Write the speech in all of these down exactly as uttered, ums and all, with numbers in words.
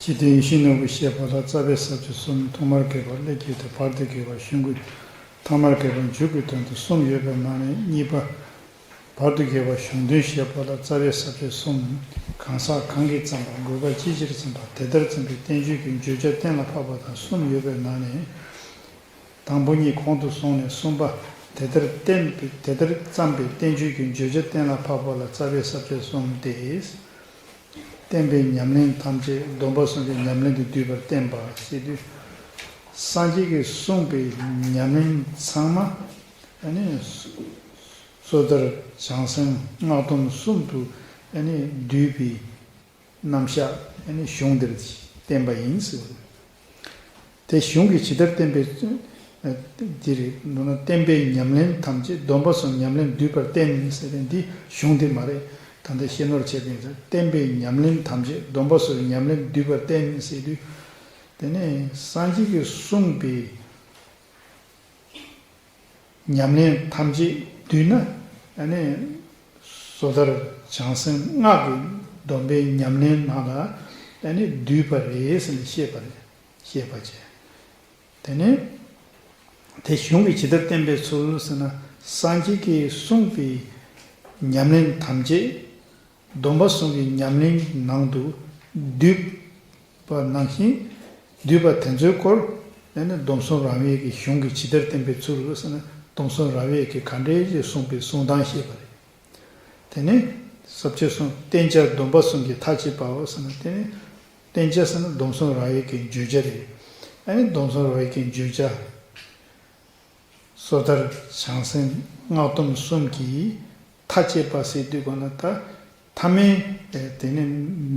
ཕྱི་དོན་ཡིད་བཞིན་ནོར་བུའི་བཤད་པ་ལ། རྩ་བའི་ས་བཅད་གསུམ། ཐོག་མར་དགོས་པ་ཀླད་ཀྱི་དོན། བར་དུ་དགོས་པ་གཞུང་གི། ཐ་མར་དགོས་པ་མཇུག་གི་དོན་དུ་གསུམ་ཡོད་པའི་ནང་ནས་གཉིས་པ། བར་དུ་དགོས་པ་གཞུང་དོན་བཤད་པ་ལ། རྩ་བའི་ས་བཅད་གསུམ། གང་ཟག་གང་གིས་བརྩམས་པ། དགོས་པ་ཅིའི་ཕྱིར་བརྩམས་པ། དེ་ལྟར་བརྩམས་པའི་བསྟན་བཅོས་ཀྱི་བརྗོད་བྱ་གཏན་ལ་ཕབ་པ་དང་གསུམ་ཡོད་པའི་ནང་ནས། དང་པོ་གཉིས་གོང་དུ་སོང་ནས་གསུམ་པ། དེ་ལྟར་བསྟན་པའི་དེ་ལྟར་བརྩམས་པའི་བསྟན་བཅོས་ཀྱི་བརྗོད་བྱ་གཏན་ལ་ཕབ་པ་ལ་རྩ་བའི་ས་བཅད་གསུམ་སྟེ། བསྟན་པའི་ཉམས་ལེན་ཐམས་ཅད་སྡོམ་པ་གསུམ་གྱི་ཉམས་ལེན་དུ་བསྡུས་པར་བསྟན་པ་ཟེར་དུས། སངས་རྒྱས་ཀྱིས་གསུངས་པའི་ཉམས་ལེན་ཚང་མ་ཨ་ནི་སོ་ཐར་བྱང་སེམས་སྔགས་སྡོམ་གསུམ་དུ་ཨ་ནི་བསྡུས་པའི་རྣམ་གཞག་ཨ་ནི་གཞུང་འདིར་བསྟན་པ་ཡིན་ཟེར་བ། དེ་གཞུང་གིས་ཇི་ལྟར་བསྟན་པའི་ཚུལ་འདི་རེད། མདོར་ན་བསྟན་པའི་ཉམས་ལེན་ཐམས་ཅད་སྡོམ་པ་གསུམ་ཉམས་ལེན་བསྡུས་པར་བསྟན་ཟེར་ཏེ། འདི་གཞུང་འདི་མ་རེད། ད་ལྟ་བཤད་ནོར་བྱས་པ་ཡིན་ཙང་། བསྟན་པའི་ཉམས་ལེན་ཐམས་ཅད་སྡོམ་པ་གསུམ་ཉམས་ལེན་བསྡུས་པར་བསྟན་ཟེར་དུས། དེ་ནས་སངས་རྒྱས་ཀྱིས་གསུངས་པའི་ཉམས་ལེན་ཐམས་ཅད་བསྡུས་ན། ཨ་ནི་སོ་ཐར་བྱང་སེམས་སྔགས་ཀྱི་སྡོམ་པའི་ཉམས་ལེན་ནང་ལ་ཨ་ནི་བསྡུས་པ་རེད་ཟེར་ནས་བཤད་པ་རེད། བཤད་པ་བྱས། དེ་ནས་དེ་གཞུང་གིས་ཇི་ལྟར་བསྟན་པའི་ཚུལ་ཟེར་ན། སངས་རྒྱས་ཀྱིས་གསུངས་པའི་ཉམས་ལེན་ཐམས་ཅད་སྡོམ་པ་གསུམ་གྱི་ཉམས་ལེན་ནང་དུ་བསྡུས་པ་ནང་བཞིན། བསྡུས་པ་དེ་ཚོའི་སྐོར་ཨ་ནི་སྡོམ་གསུམ་རབ་དབྱེ་གི་གཞུང་གིས་ཇི་ལྟར་བསྟན་པའི་ཚུལ་ཟེར་ན། སྡོམ་གསུམ་རབ་དབྱེ་གིས་ག་འདྲས་ཀྱིས་གསུངས་པའི་གསུང་སྟངས་བཤད་པ་རེད། དེ་ནས་ས་བཅད་གསུམ། བསྟན་བྱ་སྡོམ་པ་གསུམ་གྱི་མཐའ་དཔྱད་པའོ་ཟེར་ན། དེ་ནས་བསྟན་བྱ་ཟེར་ན་སྡོམ་གསུམ་རབ་དབྱེ་གི་བརྗོད་བྱ་རེད། ཨ་ནི་སྡོམ་གསུམ་རབ་དབྱེ་གི་བརྗོད་བྱ། སོ་ཐར་བྱང་སེམས་སྔགས་སྡོམ་གསུམ་གྱི་མཐའ་དཔྱད་པ་ཟེར་དུས་གོ་ན། ད་ཐ་མའི་དེ་ནི་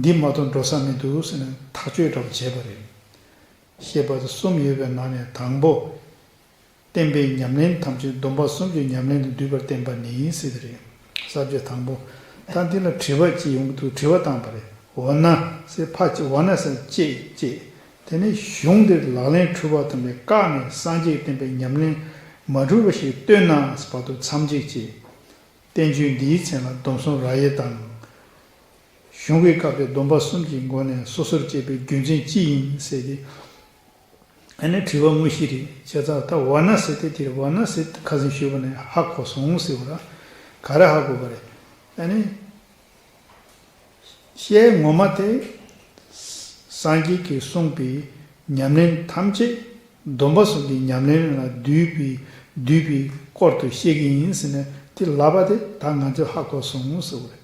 འདི་མ་གཏོགས་འགྲོ་ས་མི་འདུག་ཟེར་ནས་ཐག་གཅོད་འདྲ་པོ་བྱས་པ་རེད། བཤད་པ་དེ་གསུམ་ཡོད་པའི་ནང་ནས་དང་པོ། བསྟན་པའི་ཉམས་ལེན་ཐམས་ཅད་སྡོམ་པ་གསུམ་གྱི་ཉམས་ལེན་དུ་བསྡུས་པར་བསྟན་པ་ནི་ཟེར་དེ་རེད། ས་བཅད་དང་པོ། ད་འདི་ལ་དྲི་བ་ཅིག་ཡོང་གི་འདུག། དྲི་བ་བཏང་པ་རེད། འོ་ན་ཟེར་ཕར་ཅིག། འོ་ན་ཟེར་ཅེས་ཅེས། དེ་ནས་གཞུང་འདིར་ལག་ལེན་འཁྲུལ་པ་ཐམས་ཅད་བཀག་ནས་སངས་རྒྱས་བསྟན་པའི་ཉམས་ལེན་མ་གྲུབ་པ་ཞིག་སྟོན་ན་ཟེར་བར་དུ་མཚམས་གཅིག་ཅེས། བསྟན་བཅོས་འདིའི་མཚན་ལ་སྡོམ་གསུམ་རབ་དབྱེ་དང་། གཞུང་གི་སྐབས་དེར་སྡོམ་པ་གསུམ་གྱི་སྒོ་ནས་སོ་སོར་དཔྱད་པའི་རྒྱུ་མཚན་ཅི་ཡིན་ཟེར་ཏེ། ཨ་ནི་དྲི་བ་དངོས་གཞི་རེད། བྱས་ཙང་ད་འོ་ན་ཟེར་དེ་དེར། འོ་ན་ཟེར་ཁ་སང་ཞུས་པ་ནས་ཧ་གོ་སོང་ཟེར་བ་ར། ག་རེ་ཧ་གོ་བ་རེད། ཨ་ནི་བཤད་ངོ་མ་དེ་སངས་རྒྱས་ཀྱིས་གསུངས་པའི་ཉམས་ལེན་ཐམས་ཅད་སྡོམ་པ་གསུམ་གྱི་ཉམས་ལེན་ལ་བསྡུས་པའི་བསྡུས་པའི་སྐོར་དུ་བཤད་ཀྱི་ཡིན་ཟེར་ནས་དེ་ལབ་པ་དེ་ད་ང་ཚོས་ཧ་གོ་སོང་ཟེར་བ་རེད།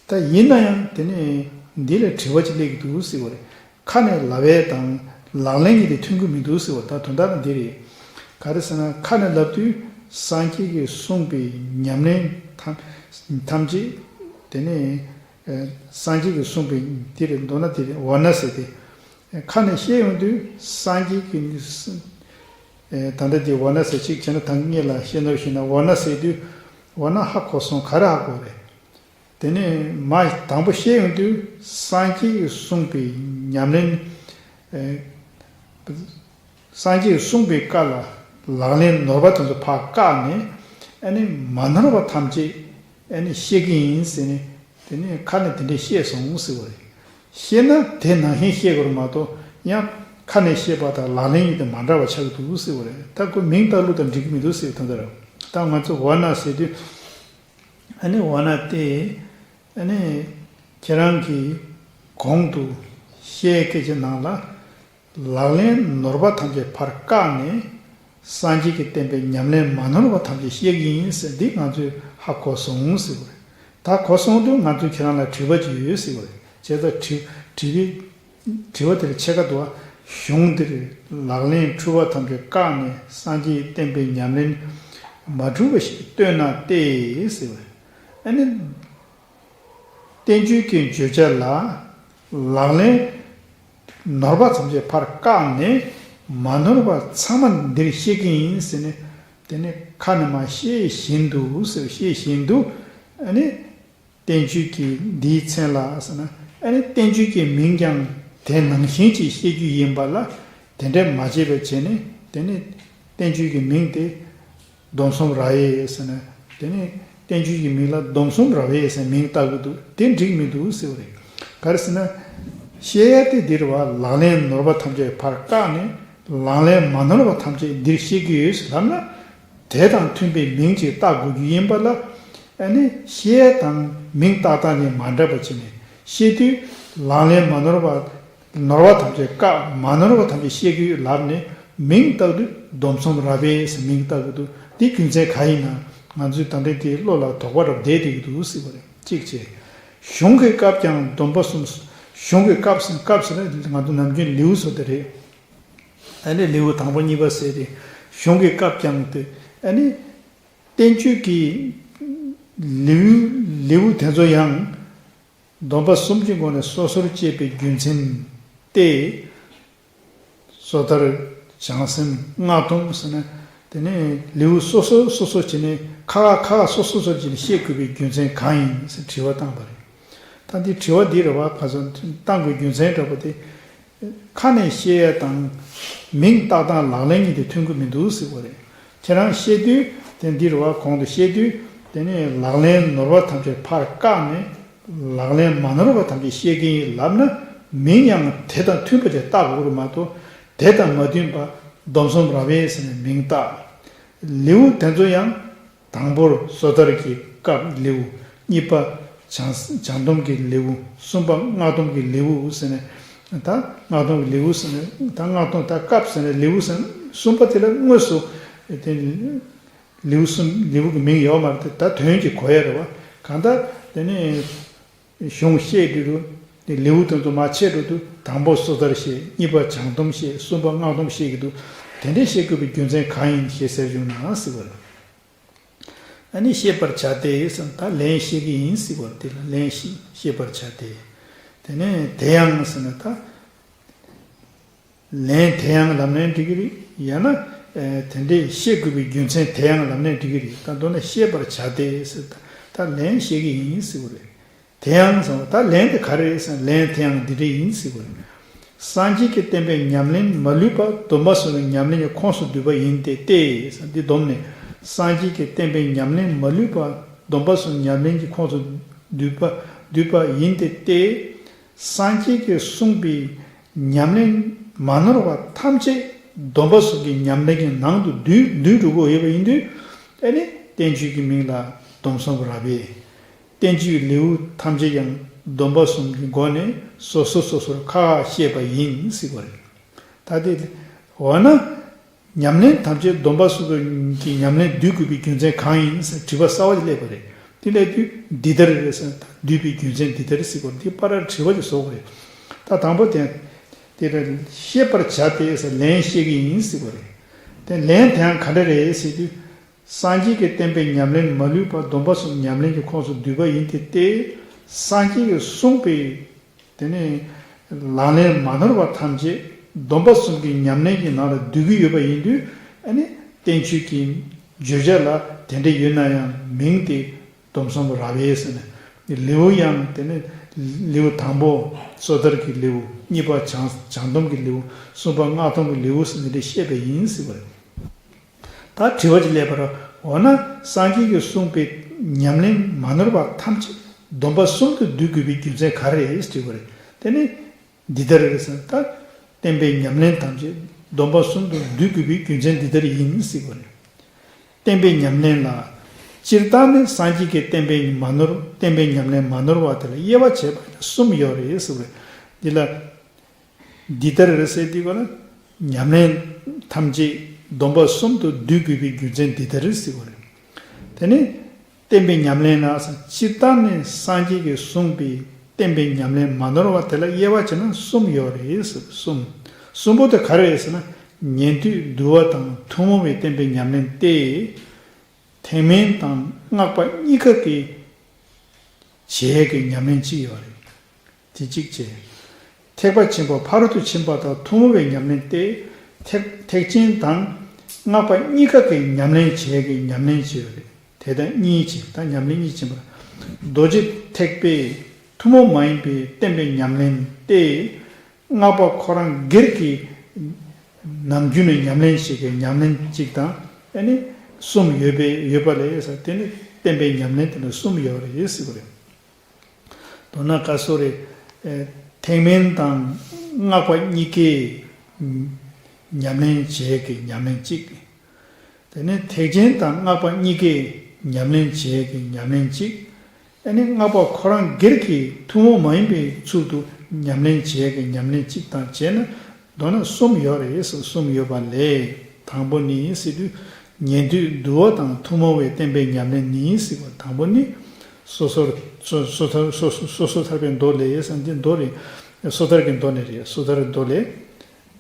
ད་ཡིན་ན་ཡང་དེ་ནས་འདི་ལ་དྲི་བ་ཅིག་སླེབས་ཀྱི་འདུག་ཟེར་བ་རེད། ཁ་ནས་ལབ་ཡས་དང་ལག་ལེན་གྱི་དེ་མཐུན་གྱི་མི་འདུག་ཟེར་བ། ད་དོན་དག་ནི་འདི་རེད། ག་རེ་ཟེར་ན། ཁ་ནས་ལབ་དུས་སངས་རྒྱས་ཀྱིས་གསུངས་པའི་ཉམས་ལེན་ཐམས་ཐམས་ཅད། དེ་ནས་ཨ་སངས་རྒྱས་ཀྱིས་གསུངས་པའི་དེ་རེད། མདོར་ན་དེ་རེད། འོ་ན་ཟེར་ཏེ། ཁ་ནས་བཤད་ཡོང་དུས་སངས་རྒྱས་ཀྱིས་ཨ་ད་ལྟ་དེ་འོ་ན་ཟེར། གཅིག་བྱས་ན་ད་སྔོན་ལ་བཤད་ནོར་བཞིན་ན་འོ་ན་ཟེར་དུས་འོ་ན་ཧ་གོ་སོང་། ག་རེ་ཧ་གོ་རེད། དེ་ནས་མ་དང་པོ་བཤད་ཡོང་དུས་སངས་རྒྱས་ཀྱིས་གསུངས་པའི་ཉམས་ལེན། ཨེ། སངས་རྒྱས་ཀྱིས་གསུངས་པའི་བཀའ་ལ་ལག་ལེན་ནོར་བ་དེ་ཚོ་ཕར་བཀག་ནས། ཨ་ནི་མ་ནོར་བ་ཐམས་ཅད་ཨ་ནི་བཤད་ཀྱི་ཡིན་ཟེར་ནས། དེ་ནས་ཁ་ནས་དེ་འདྲས་བཤད་སོང་ཟེར་བ་རེད། བཤད་ན་དེ་ནང་བཞིན་བཤད་དགོས་རེད་མ་གཏོགས། ཡང་ཁ་ནས་བཤད་པ་དང་ལག་ལེན་གྱི་དེ་མ་འདྲ་བ་ཆགས་ཀྱི་འདུག་ཟེར་བ་རེད། ད་ཁོ་མིང་བཏགས་ལུགས་དང་འགྲིག་གི་མི་འདུག་ཟེར། ད་ལྟ་ར་ད་ང་ཚོ་འོ་ན་ཟེར་དུས། ཨ་ནི་འོ་ན་སྟེ། ཨ་ནི་ཁྱེད་རང་གིས་གོང་དུ་བཤད་སྐད་ཀྱི་ནང་ལ་ལག་ལེན་ནོར་བ་ཐམས་ཅད་ཕར་བཀག་ནས་སངས་རྒྱས་ཀྱིས་བསྟན་པའི་ཉམས་ལེན་མ་ནོར་བ་ཐམས་ཅད་བཤད་ཀྱི་ཡིན་ཟེར། འདི་ང་ཚོས་ཧ་གོ་སོང་ཟེར་བ་རེད། ད་གོ་སོང་དུས་ང་ཚོས་ཁྱེད་རང་ལ་དྲི་བ་ཅིག་ཡོད་ཟེར་བ་རེད། བྱས་ཙང་དྲི་དྲི་བའི་དྲི་བ་དེར་ཕྱེད་ཀ་འདུག་བ། གཞུང་འདིར་ལག་ལེན་འཁྲུལ་བ་ཐམས་ཅད་བཀག་ནས་སངས་རྒྱས་བསྟན་པའི་ཉམས་ལེན་མ་གྲུབ་པ་ཞིག་སྟོན་ན་སྟེ་ཟེར་བས། ཨ་ནི་བསྟན་བཅོས་ཀྱི་བརྗོད་བྱ་ལ་ལག་ལེན་ནོར་བ་ཐམས་ཅད་ཕར་བཀག་ནས་མ་ནོར་བ་ཚང་མ་འདིར་བཤད་ཀྱི་ཡིན་ཟེར་ནས། དེ་ནི་ཁ་ནས་མར་བཤད་བཞིན་དུ་ཟེར། བཤད་བཞིན་དུ་ཨ་ནི། བསྟན་བཅོས་ཀྱི་འདིའི་མཚན་ལ་ཟེར་ན། ཨ་ནི་བསྟན་བཅོས་ཀྱི་མིང་ཀྱང་དེ་ནང་བཞིན་གྱིས་བཤད་རྒྱུ་ཡིན་པ་ལ་དེ་འདྲ་མ་བྱས་པ་བྱས་ནས། དེ་ནི་བསྟན་བཅོས་ཀྱི་མིང་དེ་སྡོམ་གསུམ་རབ་དབྱེ་ཟེར་ན། དེ་ནི་བསྟན་བཅོས་ཀྱི་མིང་ལ་སྡོམ་གསུམ་རབ་དབྱེ་ཟེར་མིང་བཏགས་ཀྱི་འདུག། དེ་འགྲིག་མི་འདུག་ཟེར་བ་རེད། ག་རེ་ཟེར་ན། བཤད་ཡ་དེ་འདིར་བ་ལག་ལེན་ནོར་བ་ཐམས་ཅད་ཕར་བཀག་ནས་ལག་ལེན་མ་ནོར་བ་ཐམས་ཅད་འདིར་བཤད་ཀྱི་ཡོད་ཟེར་ལབ་ན། དེ་དང་མཐུན་པའི་མིང་ཅིག་བཏགས་དགོས་རྒྱུ་ཡིན་པ་ལ། ཨ་ནི་བཤད་ཡ་དང་མིང་བཏགས་སྟངས་ནི་མ་འདྲ་བ་བྱས་ནས་བཤད་དུས། ལག་ལེན་མ་ནོར་བ། ནོར་བ་ཐམས་ཅད་བཀག་མ་ནོར་བ་ཐམས་ཅད་བཤད་ཀྱི་ཡོད་ལབ་ནས་མིང་བཏགས་དུས་སྡོམ་གསུམ་རབ་དབྱེ་ཟེར་མིང་བཏགས་ཀྱི་འདུག་འདི་རྒྱུ་མཚན་གང་ཡིན་ན། ང་ཚོའི་ད་ལྟའི་དེའི་བློ་ལ་དོགས་པ་རབ་བསྡད་བསྡད་ཀྱི་འདུག་ཟེར་བ་རེད། གཅིག་བྱས། གཞུང་གི་སྐབས་ཀྱང་སྡོམ་པ་གསུམ། གཞུང་གི་སྐབས་ཟེར་སྐབས་ཟེར་ན་ང་ཚོ་ནམ་རྒྱུན་ལེའུ་བཟོ་དེ་རེད། ཨ་ནི་ལེའུ་དང་པོ་གཉིས་པ་ཟེར་ཏེ། གཞུང་གི་སྐབས་ཀྱང་དེ། ཨ་ནི་བསྟན་བཅོས་ཀྱི་ལེའུ་ལེའུ་དེ་ཚོ་ཡང་སྡོམ་པ་གསུམ་གྱི་སྒོ་ནས་སོ་སོར་བཅད་པའི་རྒྱུ་མཚན་ཏེ། སོ་ཐར། བྱང་སེམས། སྔགས་སྡོམ་ཟེར་ན། དེ་ནས་ལེའུ་སོ་སོ་སོ་སོ་བྱས་ནས་ཁ་ཁ་ཁ་ཁ་སོ་སོ་སོ་བྱས་ནས་བཤད་དགོས་པའི་རྒྱུ་མཚན་གང་ཡིན་ཟེར་དྲི་བ་བཏང་བ་རེད། ད་འདི་དྲི་བ་འདི་རེད་བ། ཁ་སང་བཏང་དགོས་རྒྱུ་མཚན་འདྲ་པོ་དེ། ཁ་ནས་བཤད་ཡ་དང་མིང་བཏགས་སྟངས་ལག་ལེན་གཉིས་དེ་མཐུན་གྱི་མི་འདུག་ཟེར་བ་རེད། ཁྱེད་རང་བཤད་དུས་དེ་འདི་རེད་བ། གོང་དུ་བཤད་དུས་དེ་ནས་ལག་ལེན་ནོར་བ་ཐམས་ཅད་ཕར་བཀག་ནས། ལག་ལེན་མ་ནོར་བ་ཐམས་ཅད་བཤད་ཀྱི་ཡིན་ལབ་ན། མིང་ཡང་དེ་དང་མཐུན་པ་དེ་བཏགས་དགོས་རེད་མ་གཏོགས། དེ་དང་མ་མཐུན་པ་སྡོམ་གསུམ་རབ་དབྱེ་ཟེར་ནས་མིང་བཏགས། ལེའུ་དེ་ཚོ་ཡང་། དང་པོར་སོ་ཐར་གྱི་སྐབས་ལེའུ། གཉིས་པ་བྱང་བྱང་སྡོམ་གྱི་ལེའུ། གསུམ་པ་སྔགས་སྡོམ་གྱི་ལེའུ་ཟེར་ནས། ད་སྔགས་སྡོམ་གྱི་ལེའུ་ཟེར་ནས། ད་སྔགས་སྡོམ་ད་སྐབས་ཟེར་ནས་ལེའུ་ཟེར་ནས། གསུམ་པ་དེ་ལ་དངོས་སུ་དེ་ལེའུ་གསུམ། ལེའུ་གི་མིང་ཡོད་མ་རེད་དེ། ད་དོན་གྱི་གོ་ཡ་རེད་བ། གང་ལྟར་དེ་ནས་གཞུང་བཤད་དུས་དུ་དེ་ལེའུ་དེ་ཚོ་མར་ཕྱེ་འགྲོ་དུས། དང་པོ་སོ་ཐར་བཤད། གཉིས་པ་བྱང་སྡོམ་བཤད། གསུམ་པ་སྔགས་སྡོམ་བཤད་ཀྱི་འདུག་དེ་འདྲའི་བཤད་དགོས་པའི་རྒྱུ་མཚན་གང་ཡིན་ཞེས་ཟེར་བྱུང་ན་ཟེར་བ་རེད། ཨ་ནི་ཤེས་པར་བྱ་སྟེ་ཟེར། ད་ལན་བཤད་ཀྱི་ཡིན་ཟེར་བ་དེ་ལ་ལན་ཤེས་ཤེས་པར་བྱ་སྟེ། དེ་ནས་དེ་ཡང་ཟེར་ན་ད། ལན་དེ་ཡང་ལབ་ནའི་འགྲིག་གི་རེད། ཡང་ན། ཨེ། དེ་འདྲས་བཤད་དགོས་པའི་རྒྱུ་མཚན་དེ་ཡང་ལབ་ནའི་འགྲིག་གི་རེད། ད་མདོར་ན་ཤེས་པར་བྱ་སྟེ་ཟེར། ད་ལན་བཤད་ཀྱི་ཡིན་ཟེར་བ་རེད། དེ་ཡང་ཟེར་བ། ད་ལན་དེ་ག་རེ་རེད་ཟེར་ན། ལན་དེ་ཡང་འདི་འདྲ་ཡིན་ཟེར་བ་རེད། སངས་རྒྱས་ཀྱི་བསྟན་པའི་ཉམས་ལེན་མ་ལུས་པ་སྡོམ་པ་གསུམ་གྱི་ཉམས་ལེན་གྱི་ཁོངས་སུ་འདུས་པ་ཡིན་ཏེ་སྟེ། འདི་སྡོམ་ནས། སངས་རྒྱས་ཀྱི་བསྟན་པའི་ཉམས་ལེན་མ་ལུས་པ་སྡོམ་པ་གསུམ་ཉམས་ལེན་གྱི་ཁོངས་སུ་འདུས་པ་འདུས་པ་ཡིན་ཏེ་སྟེ། སངས་རྒྱས་ཀྱིས་གསུངས་པའི་ཉམས་ལེན་མ་ནོར་བ་ཐམས་ཅད་སྡོམ་པ་གསུམ་གྱི་ཉམས་ལེན་གྱི་ནང་དུ་འདུས་འདུས་འགྲོ་གི་ཡོད་པ་ཡིན་དུས། ཨ་ནི་བསྟན་བཅོས་ཀྱི་མིང་ལ་སྡོམ་གསུམ་རབ་དབྱེ། བསྟན་བཅོས་ལེའུ་ཐམས་ཅད་ཀྱང་སྡོམ་པ་གསུམ་གྱི་སྒོ་ནས་སོ་སོ་སོ་སོར་ཁ་ཁ་བཤད་པ་ཡིན་ཟེར་བ་རེད། ད་དེ་འོ་ན། ཉམས་ལེན་ཐམས་ཅད་སྡོམ་པ་གསུམ་གྱི་ཉམས་ལེན་བསྡུས་དགོས་པའི་རྒྱུ་མཚན་གང་ཡིན་ཟེར་དྲི་བ་གསར་བ་ཞིག་སླེབས་པ་རེད། དེ་སླེབས་དུས་འདི་ལྟར་རེད་ཟེར། བསྡུས་པའི་རྒྱུ་མཚན་འདི་ལྟར་ཟེར་དགོས། འདི་པར་དྲི་བ་ཞིག་བཟོ་དགོས་རེད། ད་དང་པོ་དེ། དེ་ལ་ཤེས་པར་བྱ་སྟེ་ཟེར། ལན་བཤད་ཀྱི་ཡིན་ཟེར་དགོས་རེད། དེ་ལན་དེའང་ག་འདྲ་རེད་ཟེར་དུས། སངས་རྒྱས་ཀྱི་བསྟན་པའི་ཉམས་ལེན་མ་ལུས་པ་སྡོམ་པ་གསུམ་ཉམས་ལེན་གྱི་ཁོངས་སུ་འདུས་པ་ཡིན་ཏེ་སྟེ། སངས་རྒྱས་ཀྱིས་གསུངས་པའི། དེ་ནས་ལག་ལེན་མ་ནོར་བ་ཐམས་ཅད་སྡོམ་པ་གསུམ་གྱི་ཉམས་ལེན་གྱི་ནང་ལ་འདུས་ཀྱི་ཡོད་པ་ཡིན་དུས། ཨ་ནི་བསྟན་བཅོས་ཀྱི་བརྗོད་བྱ་ལ་དེ་འདྲ་ཡོད་ན་ཡང་མིང་དེ་སྡོམ་གསུམ་རབ་དབྱེ་ཟེར་ནས། ལེའུ་ཡང་དེ་ནས་ལེའུ་དང་པོ་སོ་ཐར་གྱི་ལེའུ། གཉིས་པ་བྱང་བྱང་སྡོམ་གྱི་ལེའུ། གསུམ་པ་སྔགས་སྡོམ་གྱི་ལེའུ་ཟེར་ནས་འདི་བཤད་པ་ཡིན་ཟེར་བ་རེད། ད་དྲི་བ་ཅིག་སླེབས་པར། འོ་ན་སངས་རྒྱས་ཀྱིས་གསུངས་པའི་ཉམས་ལེན་མ་ནོར་བ་ཐམས་ཅད་སྡོམ་པ་གསུམ་དུ་འདུས་དགོས་པའི་རྒྱུ་མཚན་ག་རེ་རེད་དྲིས་པ་རེད། དེ་ནི་འདི་ལྟར་རེད་ཟེར། ད་བསྟན་པའི་ཉམས་ལེན་ཐམས་ཅད་སྡོམ་པ་གསུམ་དུ་འདུས་དགོས་པའི་རྒྱུ་མཚན་འདི་ལྟར་ཡིན་ཟེར་བ་རེད། བསྟན་པའི་ཉམས་ལེན་ལ། སྤྱིར་བཏང་ནི་སངས་རྒྱས་ཀྱི་བསྟན་པའི་མ་ནོར་བསྟན་པའི་ཉམས་ལེན་མ་ནོར་བ་དེ་ལ་དབྱེ་བ་བྱས་པ་ཡིན་ན་གསུམ་ཡོད་རེད་ཟེར་བ་རེད། འདི་ལ། འདི་ལྟར་རེད་ཟེར་དུས་ག་ལ། ཉམས་ལེན་ཐམས་ཅད་སྡོམ་པ་གསུམ་དུ་འདུས་དགོས་པའི་རྒྱུ་མཚན་འདི་ལྟར་ཟེར་བ་རེད། དེ་ནི། བསྟན་པའི་ཉམས་ལེན་ལ་སྤྱིར་བཏང་ནས་སངས་རྒྱས་ཀྱིས་གསུངས་པའི་བསྟན་པའི་ཉམས་ལེན་མ་ནོར་བ་དེ་ལ་དབྱེ་བ་བྱས་ན་གསུམ་ཡོད་རེད་ཟེར། གསུམ། གསུམ་པོ་དེ་ག་རེ་རེད་ཟེར་ན། ཉན་ཐོས་འདུལ་བ་དང་ཐུན་མོང་བའི་བསྟན་པའི་ཉམས་ལེན་ཏེ། ཐེག་དམན་དང་སྔགས་པ་གཉིས་ཀ་གི་བྱེད་ཡས་ཀྱི་ཉམས་ལེན་གཅིག་ཡོད་རེད། དེ་གཅིག་བྱས། ཐེག་པ་ཆེན་པོ་ཕ་རོལ་ཏུ་ཕྱིན་པ་དང་ཐུན་མོང་བའི་ཉམས་ལེན་ཏེ། ཐེག་ཐེག་ཆེན་དང་སྔགས་པ་གཉིས་ཀ་གི་ཉམས་ལེན་བྱེད་ཡས་ཀྱི་ཉམས་ལེན་གཅིག་ཡོད་རེད། དེ་དང་གཉིས་བྱས། ད་ཉམས་ལེན་གཉིས་བྱས་པ། རྡོ་རྗེ་ཐེག་པས་ཐུན་མོང་མ་ཡིན་པའི་བསྟན་པའི་ཉམས་ལེན་ཏེ། སྔགས་པ་ཁོ་རང་སྒེར་གྱི་ནམ་རྒྱུན་ནས་ཉམས་ལེན་བྱེད་ཀྱི་ཉམས་ལེན་གཅིག་དང་། ཨ་ནི་གསུམ་ཡོད་པའི་ཡོད་པ་ལས་ཟེར། དེ་ནི་བསྟན་པའི་ཉམས་ལེན་དེ་ནི་གསུམ་ཡོད་རེད་ཟེར་བ་རེད། མདོར་ན་བཀའ་སྲོལ་རེད། ཨེ། ཐེག་དམན་དང་སྔགས་པ་གཉིས་ཀའི་ཉམས་ལེན་བྱེད་ཀྱི་ཉམས་ལེན་གཅིག་དེ་ནས་ཐེག་ཆེན་དང་སྔགས་པ་གཉིས་ཀའི་ཉམས་ལེན་བྱེད་ཀྱི་ཉམས་ལེན་གཅིག་ཨ་ནི་སྔགས་པ་ཁོ་རང་སྒེར་གྱི་ཐུན་མོང་མ་ཡིན་པའི་ཚུལ་དུ་ཉམས་ལེན་བྱེད་ཀྱི་ཉམས་ལེན་གཅིག་དང་བྱས་ན་མདོར་ན་གསུམ་ཡོད་རེད་ཟེར། གསུམ་ཡོད་པ་ལས་དང་པོ་ནི་ཟེར་དུས་ཉན་ཐོས་འདུལ་བ་དང་ཐུན་མོང་བའི་བསྟན་པའི་ཉམས་ལེན་ནི་ཟེར་བ་དང་པོ་ནི་སོ་སོར་སོ་སོ་ཐར་སོ་སོ་སོ་སོ་ཐར་པའི་མདོ་ལས་ཟེར་འདི་མདོ་རེད། སོ་ཐར་གྱི་མདོ་ནས་རེད། སོ་ཐར་མདོ་ལས།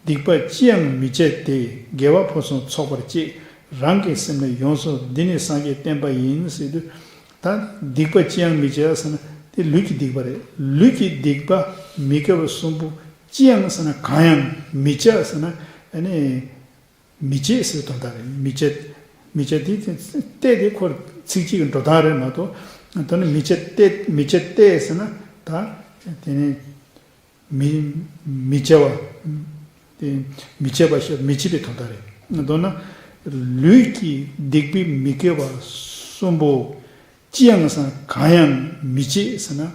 སྡིག་པ་ཅི་ཡང་མི་བྱ་སྟེ། དགེ་བ་ཕུན་སུམ་ཚོགས་པར་སྤྱད། རང་གི་སེམས་ནི་ཡོངས་སུ་འདི་ནི་སངས་རྒྱས་བསྟན་པ་ཡིན་ཟེར་དུས། ད་སྡིག་པ་ཅི་ཡང་མི་བྱ་ཟེར་ན་དེ་ལུས་ཀྱི་སྡིག་པ་རེད། ལུས་ཀྱི་སྡིག་པ་མི་དགེ་བ་གསུམ་པོ་ཅི་ཡང་ཟེར་ན་གང་ཡང་མི་བྱ་ཟེར་ན་ཨ་ནི་མི་བྱེད་ཟེར་དོན་དག་རེད། མི་བྱེད་མི་བྱེད་དེ་ཏེ་དེ་ཁོ་ཚིག་གཅིག་གི་འགྲོ་སྟངས་རེད་མ་གཏོགས་དོན་ནི་མི་བྱེད་ཏེ་མི་བྱེད་ཏེ་ཟེར་ན་ད་དེ་ནི། མི་མི་བྱ་བ། དེ་མི་བྱེད་པ་ཞེས་མི་བྱེད་པའི་དོན་དག་རེད། མདོར་ན་ལུས་ཀྱི་སྡིག་པའི་མི་དགེ་བ་གསུམ་པོ་ཅི་ཡང་ཟེར་ན་གང་ཡང་མི་བྱེད་ཟེར་ན།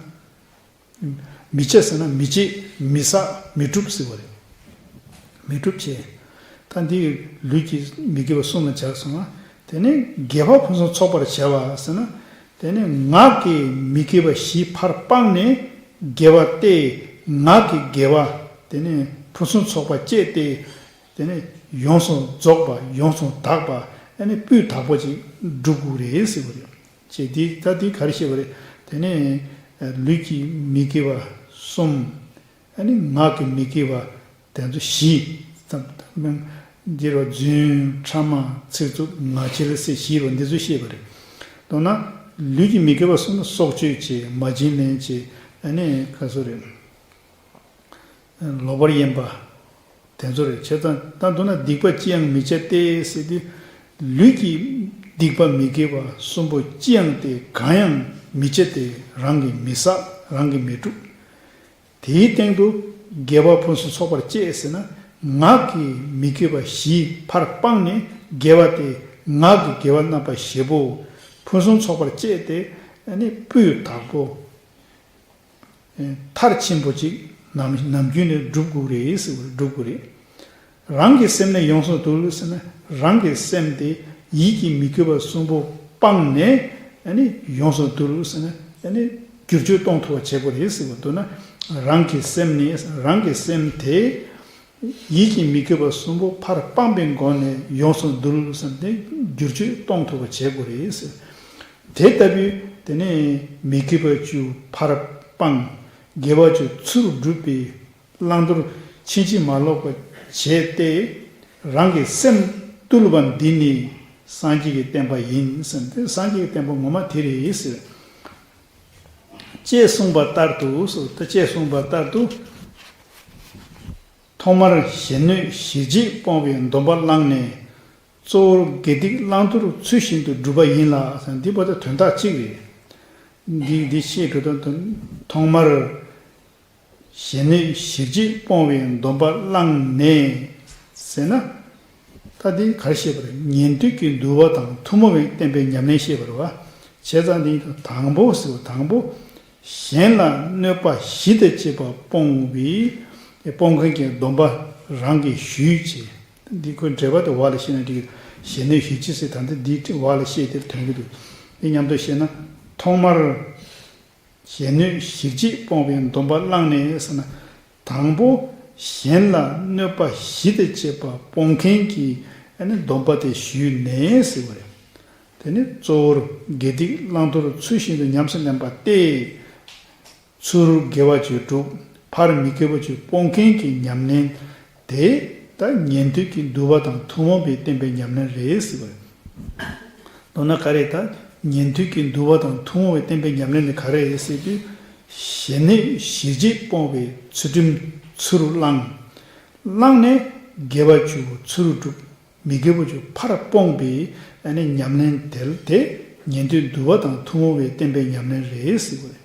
མི་བྱེད་ཟེར་ན་མི་བྱེད་མི་བསགས་མི་སྒྲུབ་ཟེར་བ་རེད། མི་སྒྲུབ་བྱེད། ད་འདི་ལུས་ཀྱི་མི་དགེ་བ་གསུམ་ལ་སྦྱར་སོང་ང་། དེ་ནས་དགེ་བ་ཕུན་སུམ་ཚོགས་པར་བྱ་བ་ཟེར་ན། དེ་ནས་ངག་གི་མི་དགེ་བ་བཞི་ཕར་སྤངས་ནས་དགེ་བ་སྟེ། ངག་གི་དགེ་བ་དེ་ནས་ཕུན་སུམ་ཚོགས་པ་སྤྱད་དེ། དེ་ནས་ཡོངས་སུ་རྫོགས་པ་ཡོངས་སུ་དག་པ་ཨ་ནི་སྤུས་དག་པོ་ཅིག་སྒྲུབ་དགོས་རེད་ཟེར་བ་རེད། ཅེས་འདི་ད་འདི་ག་རེ་བཤད་པ་རེད། དེ་ནས་ལུས་ཀྱི་མི་དགེ་བ་གསུམ། ཨ་ནི་ངག་གི་མི་དགེ་བ་དེ་ཚོ་བཞི་ཙམ་དང་། འདི་རུ་རྫུན་ཕྲ་མ་ཚིག་རྩུབ་ངག་འཁྱལ་ཟེར་བཞི་རུ་འདི་ཚོ་བཤད་པ་རེད། མདོར་ན་ལུས་ཀྱི་མི་དགེ་བ་གསུམ་ལ་སྲོག་གཅོད་བྱེད། མ་བྱིན་ལེན་བྱེད། ཨ་ནི་ག་ཚོད་རེད། ལོག་པར་གཡེམ་པ་དེ་ཚོ་རེད། བྱས་ཙང་ད་མདོར་ན་སྡིག་པ་ཅི་ཡང་མི་བྱ་སྟེ་ཟེར་དུས་ལུས་ཀྱི་སྡིག་པ་མི་དགེ་བ་གསུམ་པོ་ཅི་ཡང་སྟེ་གང་ཡང་མི་བྱ་སྟེ་རང་གིས་མི་བསགས་རང་གིས་མི་སྒྲུབ། དེའི་སྟེང་དུ་དགེ་བ་ཕུན་སུམ་ཚོགས་པར་སྤྱད་ཟེར་ན། ངག་གི་མི་དགེ་བ་བཞི་ཕར་སྤངས་ནས་དགེ་བ་སྟེ་ངག་གི་དགེ་བ་རྣམ་པ་བཞི་པོ་ཕུན་སུམ་ཚོགས་པར་སྤྱད་དེ་ཨ་ནི་སྤུས་དག་པོ་མཐར་ཕྱིན་པོ་ཅིག་ནམ་ནམ་རྒྱུན་ནས་སྒྲུབ་དགོས་རེད་ཟེར་བ་སྒྲུབ་དགོས་རེད། རང་གི་སེམས་ནི་ཡོངས་སུ་འདུལ་ཟེར་ན། རང་གི་སེམས་དེ་ཡིད་ཀྱི་མི་དགེ་བ་གསུམ་པོ་སྤངས་ནས་ཨ་ནི་ཡོངས་སུ་འདུལ་ཟེར་ན་ཨ་ནི་བསྒྱུར་བཅོས་གཏོང་ཐུབ་པ་བྱེད་དགོས་རེད་ཟེར་བ་འདུག་ན། རང་གི་སེམས་ནི་རང་གི་སེམས་དེ་ཡིད་ཀྱི་མི་དགེ་བ་གསུམ་པོ་ཕར་སྤངས་པའི་སྒོ་ནས་ཡོངས་སུ་འདུལ་ཟེར་ཏེ་བསྒྱུར་བཅོས་གཏོང་ཐུབ་པ་བྱེད་དགོས་རེད་ཟེར། དེ་ལྟ་བུའི་དེ་ནས་མི་དགེ་བ་བཅུ་ཕར་སྤངས། དགེ་བ་བཅུ་ཚུར་སྒྲུབ་པའི་བླང་དོར་ཕྱིན་ཅི་མ་ལོག་པ་བྱས་ཏེ། རང་གི་སེམས་བཏུལ་བ་འདི་ནི་སངས་རྒྱས་ཀྱི་བསྟན་པ་ཡིན་ཟེར་ཏེ། སངས་རྒྱས་ཀྱི་བསྟན་པ་ངོ་མ་དེ་རེད་ཟེར། ཅེས་གསུངས་པ་ལྟར་དུ་ཟེར། ད་ཅེས་གསུངས་པ་ལྟར་དུ། ཐོག་མར་གཞན་གནོད་གཞིར་བྱེད་སྤོང་བའི་སྡོམ་པ་བླངས་ནས། གཙོ་བོར་དགེ་སྡིག་བླང་དོར་ཚུལ་བཞིན་དུ་སྒྲུབ་པ་ཡིན་ལ་ཟེར། འདི་བར་དུ་དོན་དག་གཅིག་རེད། འདི་འདི་ཤེས་དགོས་དོན་དུ། ཐོག་མར་གཞན་གནོད་གཞིར་བྱེད་སྤོང་བའི་སྡོམ་པ་བླངས་ནས་ཟེར་ན། ད་འདི་ག་རེ་བཤད་པ་རེད། ཉན་ཐོས་ཀྱི་འདུལ་བ་དང་ཐུན་མོང་བའི་བསྟན་པའི་ཉམས་ལེན་བཤད་པ་རེད་བ། བྱས་ཙང་འདི་དང་པོ་ཟེར་བ་དང་པོ། གཞན་ལ་གནོད་པ་གཞི་དང་བཅས་པ་སྤོང་བའི་སྤོང་མཁན་གྱི་སྡོམ་པ་རང་གིས་ཞུས་བྱས། འདི་ཁོའི་འགྲེལ་པ་དེ་བ་ལ་བཤད་ན་འགྲིག་གི། གཞན་གནོད་གཞིར་བྱེད་ཟེར་ད་ལྟ་འདིའི་བ་ལ་བཤད་དེ་དོན་གྱི་འདུག་འདི་མཉམ་དུ་བཤད་ན། ཐོག་མར་གཞན་གནོད་གཞིར་བྱེད་སྤོང་བའི་སྡོམ་པ་བླངས་ནས་ཟེར་ན། དང་པོ་གཞན་ལ་གནོད་པ་གཞི་དང་བཅས་པ་སྤོང་མཁན་གྱི་ཨ་ནི་སྡོམ་པ་དེ་ཞུས་ནས་ཟེར་བ་རེད། དེ་ནི་གཙོ་བོར་དགེ་སྡིག་བླང་དོར་ཚུལ་བཞིན་དུ་ཉམས་སུ་ལེན་པ་སྟེ། ཚུར་དགེ་བ་བཅུ་སྒྲུབ། ཕར་མི་དགེ་བ་བཅུ་སྤོང་མཁན་གྱི་ཉམས་ལེན་དེ་ད་ཉན་ཐོས་ཀྱི་འདུལ་བ་དང་ཐུན་མོང་བའི་བསྟན་པའི་ཉམས་ལེན་རེད་ཟེར་བ་རེད། མདོར་ན་ག་རེ་ད་ཉན་ཐོས་ཀྱི་འདུལ་བ་དང་ཐུན་མོང་བའི་བསྟན་པའི་ཉམས་ལེན་དེ་ག་རེ་རེད་ཟེར་དུས། གཞན་གནོད་གཞིར་བྱེད་སྤོང་བའི་ཚུལ་ཁྲིམས་ཚུར་བླངས། བླངས་ནས་དགེ་བ་བཅུ་ཚུར་སྒྲུབ། མི་དགེ་བ་བཅུ་ཕར་སྤོང་བའི་ཨ་ནི་ཉམས་ལེན་དེ་དེ་ཉན་ཐོས་འདུལ་བ་དང་ཐུན་མོང་བའི་བསྟན་པའི་ཉམས་ལེན་རེད་ཟེར་བ་རེད།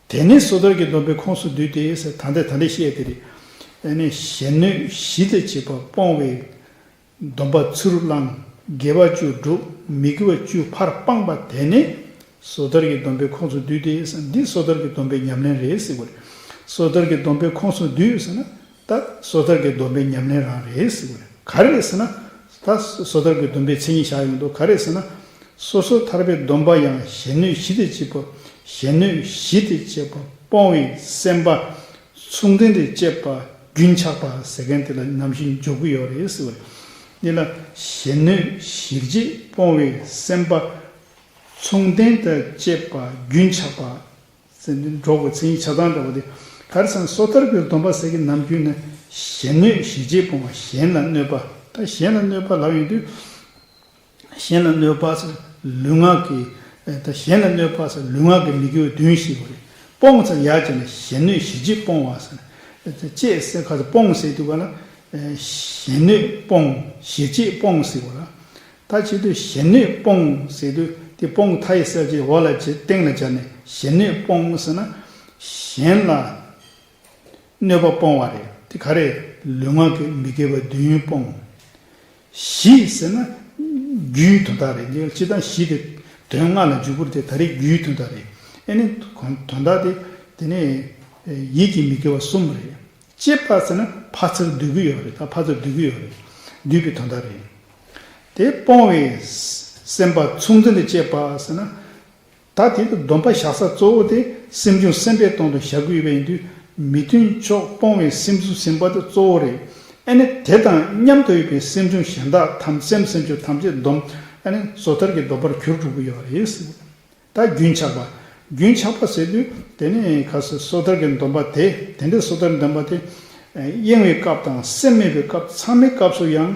དེ་ནི་སོ་ཐར་གྱི་སྡོམ་པའི་ཁོངས་སུ་འདུས་ཏེ་ཟེར། ད་ལྟ་ད་ལྟ་བཤད་དེ་རེད། ཨ་ནི་གཞན་གནོད་གཞི་དང་བཅས་པ་སྤོང་བའི་སྡོམ་པ་ཚུར་བླངས། དགེ་བ་བཅུ་སྒྲུབ། མི་དགེ་བ་བཅུ་ཕར་སྤངས་པ་དེ་ནི་སོ་ཐར་གྱི་སྡོམ་པའི་ཁོངས་སུ་འདུས་ཏེ་ཟེར། འདི་སོ་ཐར་གྱི་སྡོམ་པའི་ཉམས་ལེན་རེད་ཟེར་བ་རེད། སོ་ཐར་གྱི་སྡོམ་པའི་ཁོངས་སུ་བསྡུས་ཟེར་ན། ད་སོ་ཐར་གྱི་སྡོམ་པའི་ཉམས་ལེན་རང་རེད་ཟེར་བ་རེད། ག་རེ་རེད་ཟེར་ན། ད་སོ་ཐར་གྱི་སྡོམ་པའི་མཚན་ཉིད་བཞག་ཡོང་དུས་ག་རེ་ཟེར་ན། སོ་སོ་ཐར་པའི་སྡོམ་པ་ཡང་གཞན་གནོད་གཞི་དེ་བྱེད་པ། གཞན་གནོད་གཞི་དེ་བྱེད་པ། སྤོང་བའི་སེམས་པ་མཚུངས་ལྡན་དུ་བྱེད་པ། རྒྱུན་ཆགས་པ་ཟེར་མཁན་དེ་ལ་ནམ་ཞིག་འཇོག་གི་ཡོད་རེད་ཟེར་བ་རེད། འདི་ལ་གཞན་གནོད་གཞིར་བྱེད་སྤོང་བའི་སེམས་པ་མཚུངས་ལྡན་དུ་བྱེད་པ། རྒྱུན་ཆགས་པ་ཟེར་འདི་འགྲོ་དགོས་མཚན་ཉིད་ཆགས་སྡང་འདྲ་བོ་དེ། ག་རེ་ཟེར་ན་སོ་ཐར་གྱི་སྡོམ་པ་ཟེར་གྱི་ནམ་རྒྱུན་ནི་གཞན་གནོད་གཞིར་བྱེད་སྤོང་བ། གཞན་ལ་གནོད་པ། ད་གཞན་ལ་གནོད་པ་ལབ་ཡོང་དུས། གཞན་ལ་གནོད་པ་ཟེར་ལུས་ངག་གི། ད་གཞན་ལ་གནོད་པ་ཟེར་ལུས་ངག་གི་མི་དགེ་བ་བདུན་ཞིག་དགོས་རེད། སྤོང་ཟེར་ཡར་བྱས་ནས་གཞན་གནོད་གཞིར་བྱེད་སྤོང་བ་ཟེར། ཅེས་ཟེར་ག་ཚོད་སྤོང་ཟེར་དུས་ག་ལ། གཞན་གནོད་སྤོང་གཞིར་བྱེད་སྤོང་ཟེར་བ་ལ། ད་བྱེད་དུས་གཞན་གནོད་སྤོང་ཟེར་དུས་དེ་སྤོང་མཐའ་ཡས་གསལ་བྱེད་འོག་ལ་བྱེད་སྟེང་ལ་སྦྱར་ནས་གཞན་གནོད་སྤོང་ཟེར་ན། གཞན་ལ་གནོད་པ་སྤོང་བ་རེད། དེ་ག་རེ། ལུས་ངག་གི་མི་དགེ་བ་བདུན་སྤོང་། གཞི་ཟེར་ན་རྒྱུའི་དོན་དག་རེད། འདི་སྤྱིར་བཏང་གཞི་དེ་དོན་ལྔ་ལ་འཇུག་པར་དེ་ད་རེས་རྒྱུའི་དོན་དག་རེད། ཨེ་ནི་དོན་དག་དེ་དེ་ནས་ཡིད་ཀྱི་མི་དགེ་བ་གསུམ་རེད། ཅེས་པ་ཟེར་ན་ཕར་ཚུར་སྡུད་ཀྱི་ཡོད་རེད། ད་ཕར་ཚུར་སྡུད་ཀྱི་ཡོད་རེད། སྡུད་པའི་དོན་དག་རེད། དེ་སྤོང་བའི་སེམས་པ་མཚུངས་ལྡན་དུ་བྱེད་པ་ཟེར་ན། ད་དེ་དུ་སྡོམ་པ་བཞག་ས་གཙོ་བོ་དེ་སེམས་བྱུང་སེམས་པའི་དོན་དུ་བཞག་གི་ཡོད་པ་ཡིན་དུས་མི་མཐུན་ཕྱོགས་སྤོང་བའི་སེམས་བྱུང་སེམས་པ་དེ་གཙོ་བོ་རེད། ཨ་ནི་དེ་དང་མཉམ་དུ་ཡོད་པའི་སེམས་བྱུང་གཞན་དག་ཐམས་སེམས་སེམས་བྱུང་ཐམས་ཅད་སྡོམ། ཨ་ནི་སོ་ཐར་གྱི་སྡོམ་པར་གྱུར་འགྲོ་གི་ཡོད་རེད་ཟེར། ད་རྒྱུན་ཆགས་པ། རྒྱུན་ཆགས་པ་ཟེར་དུས་དེ་ནི་ག་ས་སོ་ཐར་གྱི་སྡོམ་པ་དེ་དེ་འདྲའི་སོ་ཐར་སྡོམ་པ་དེ། གཡེང་བའི་སྐབས་དང་སེམས་མེད་པའི་སྐབས་མཚམས་མེད་སྐབས་སུ་ཡང་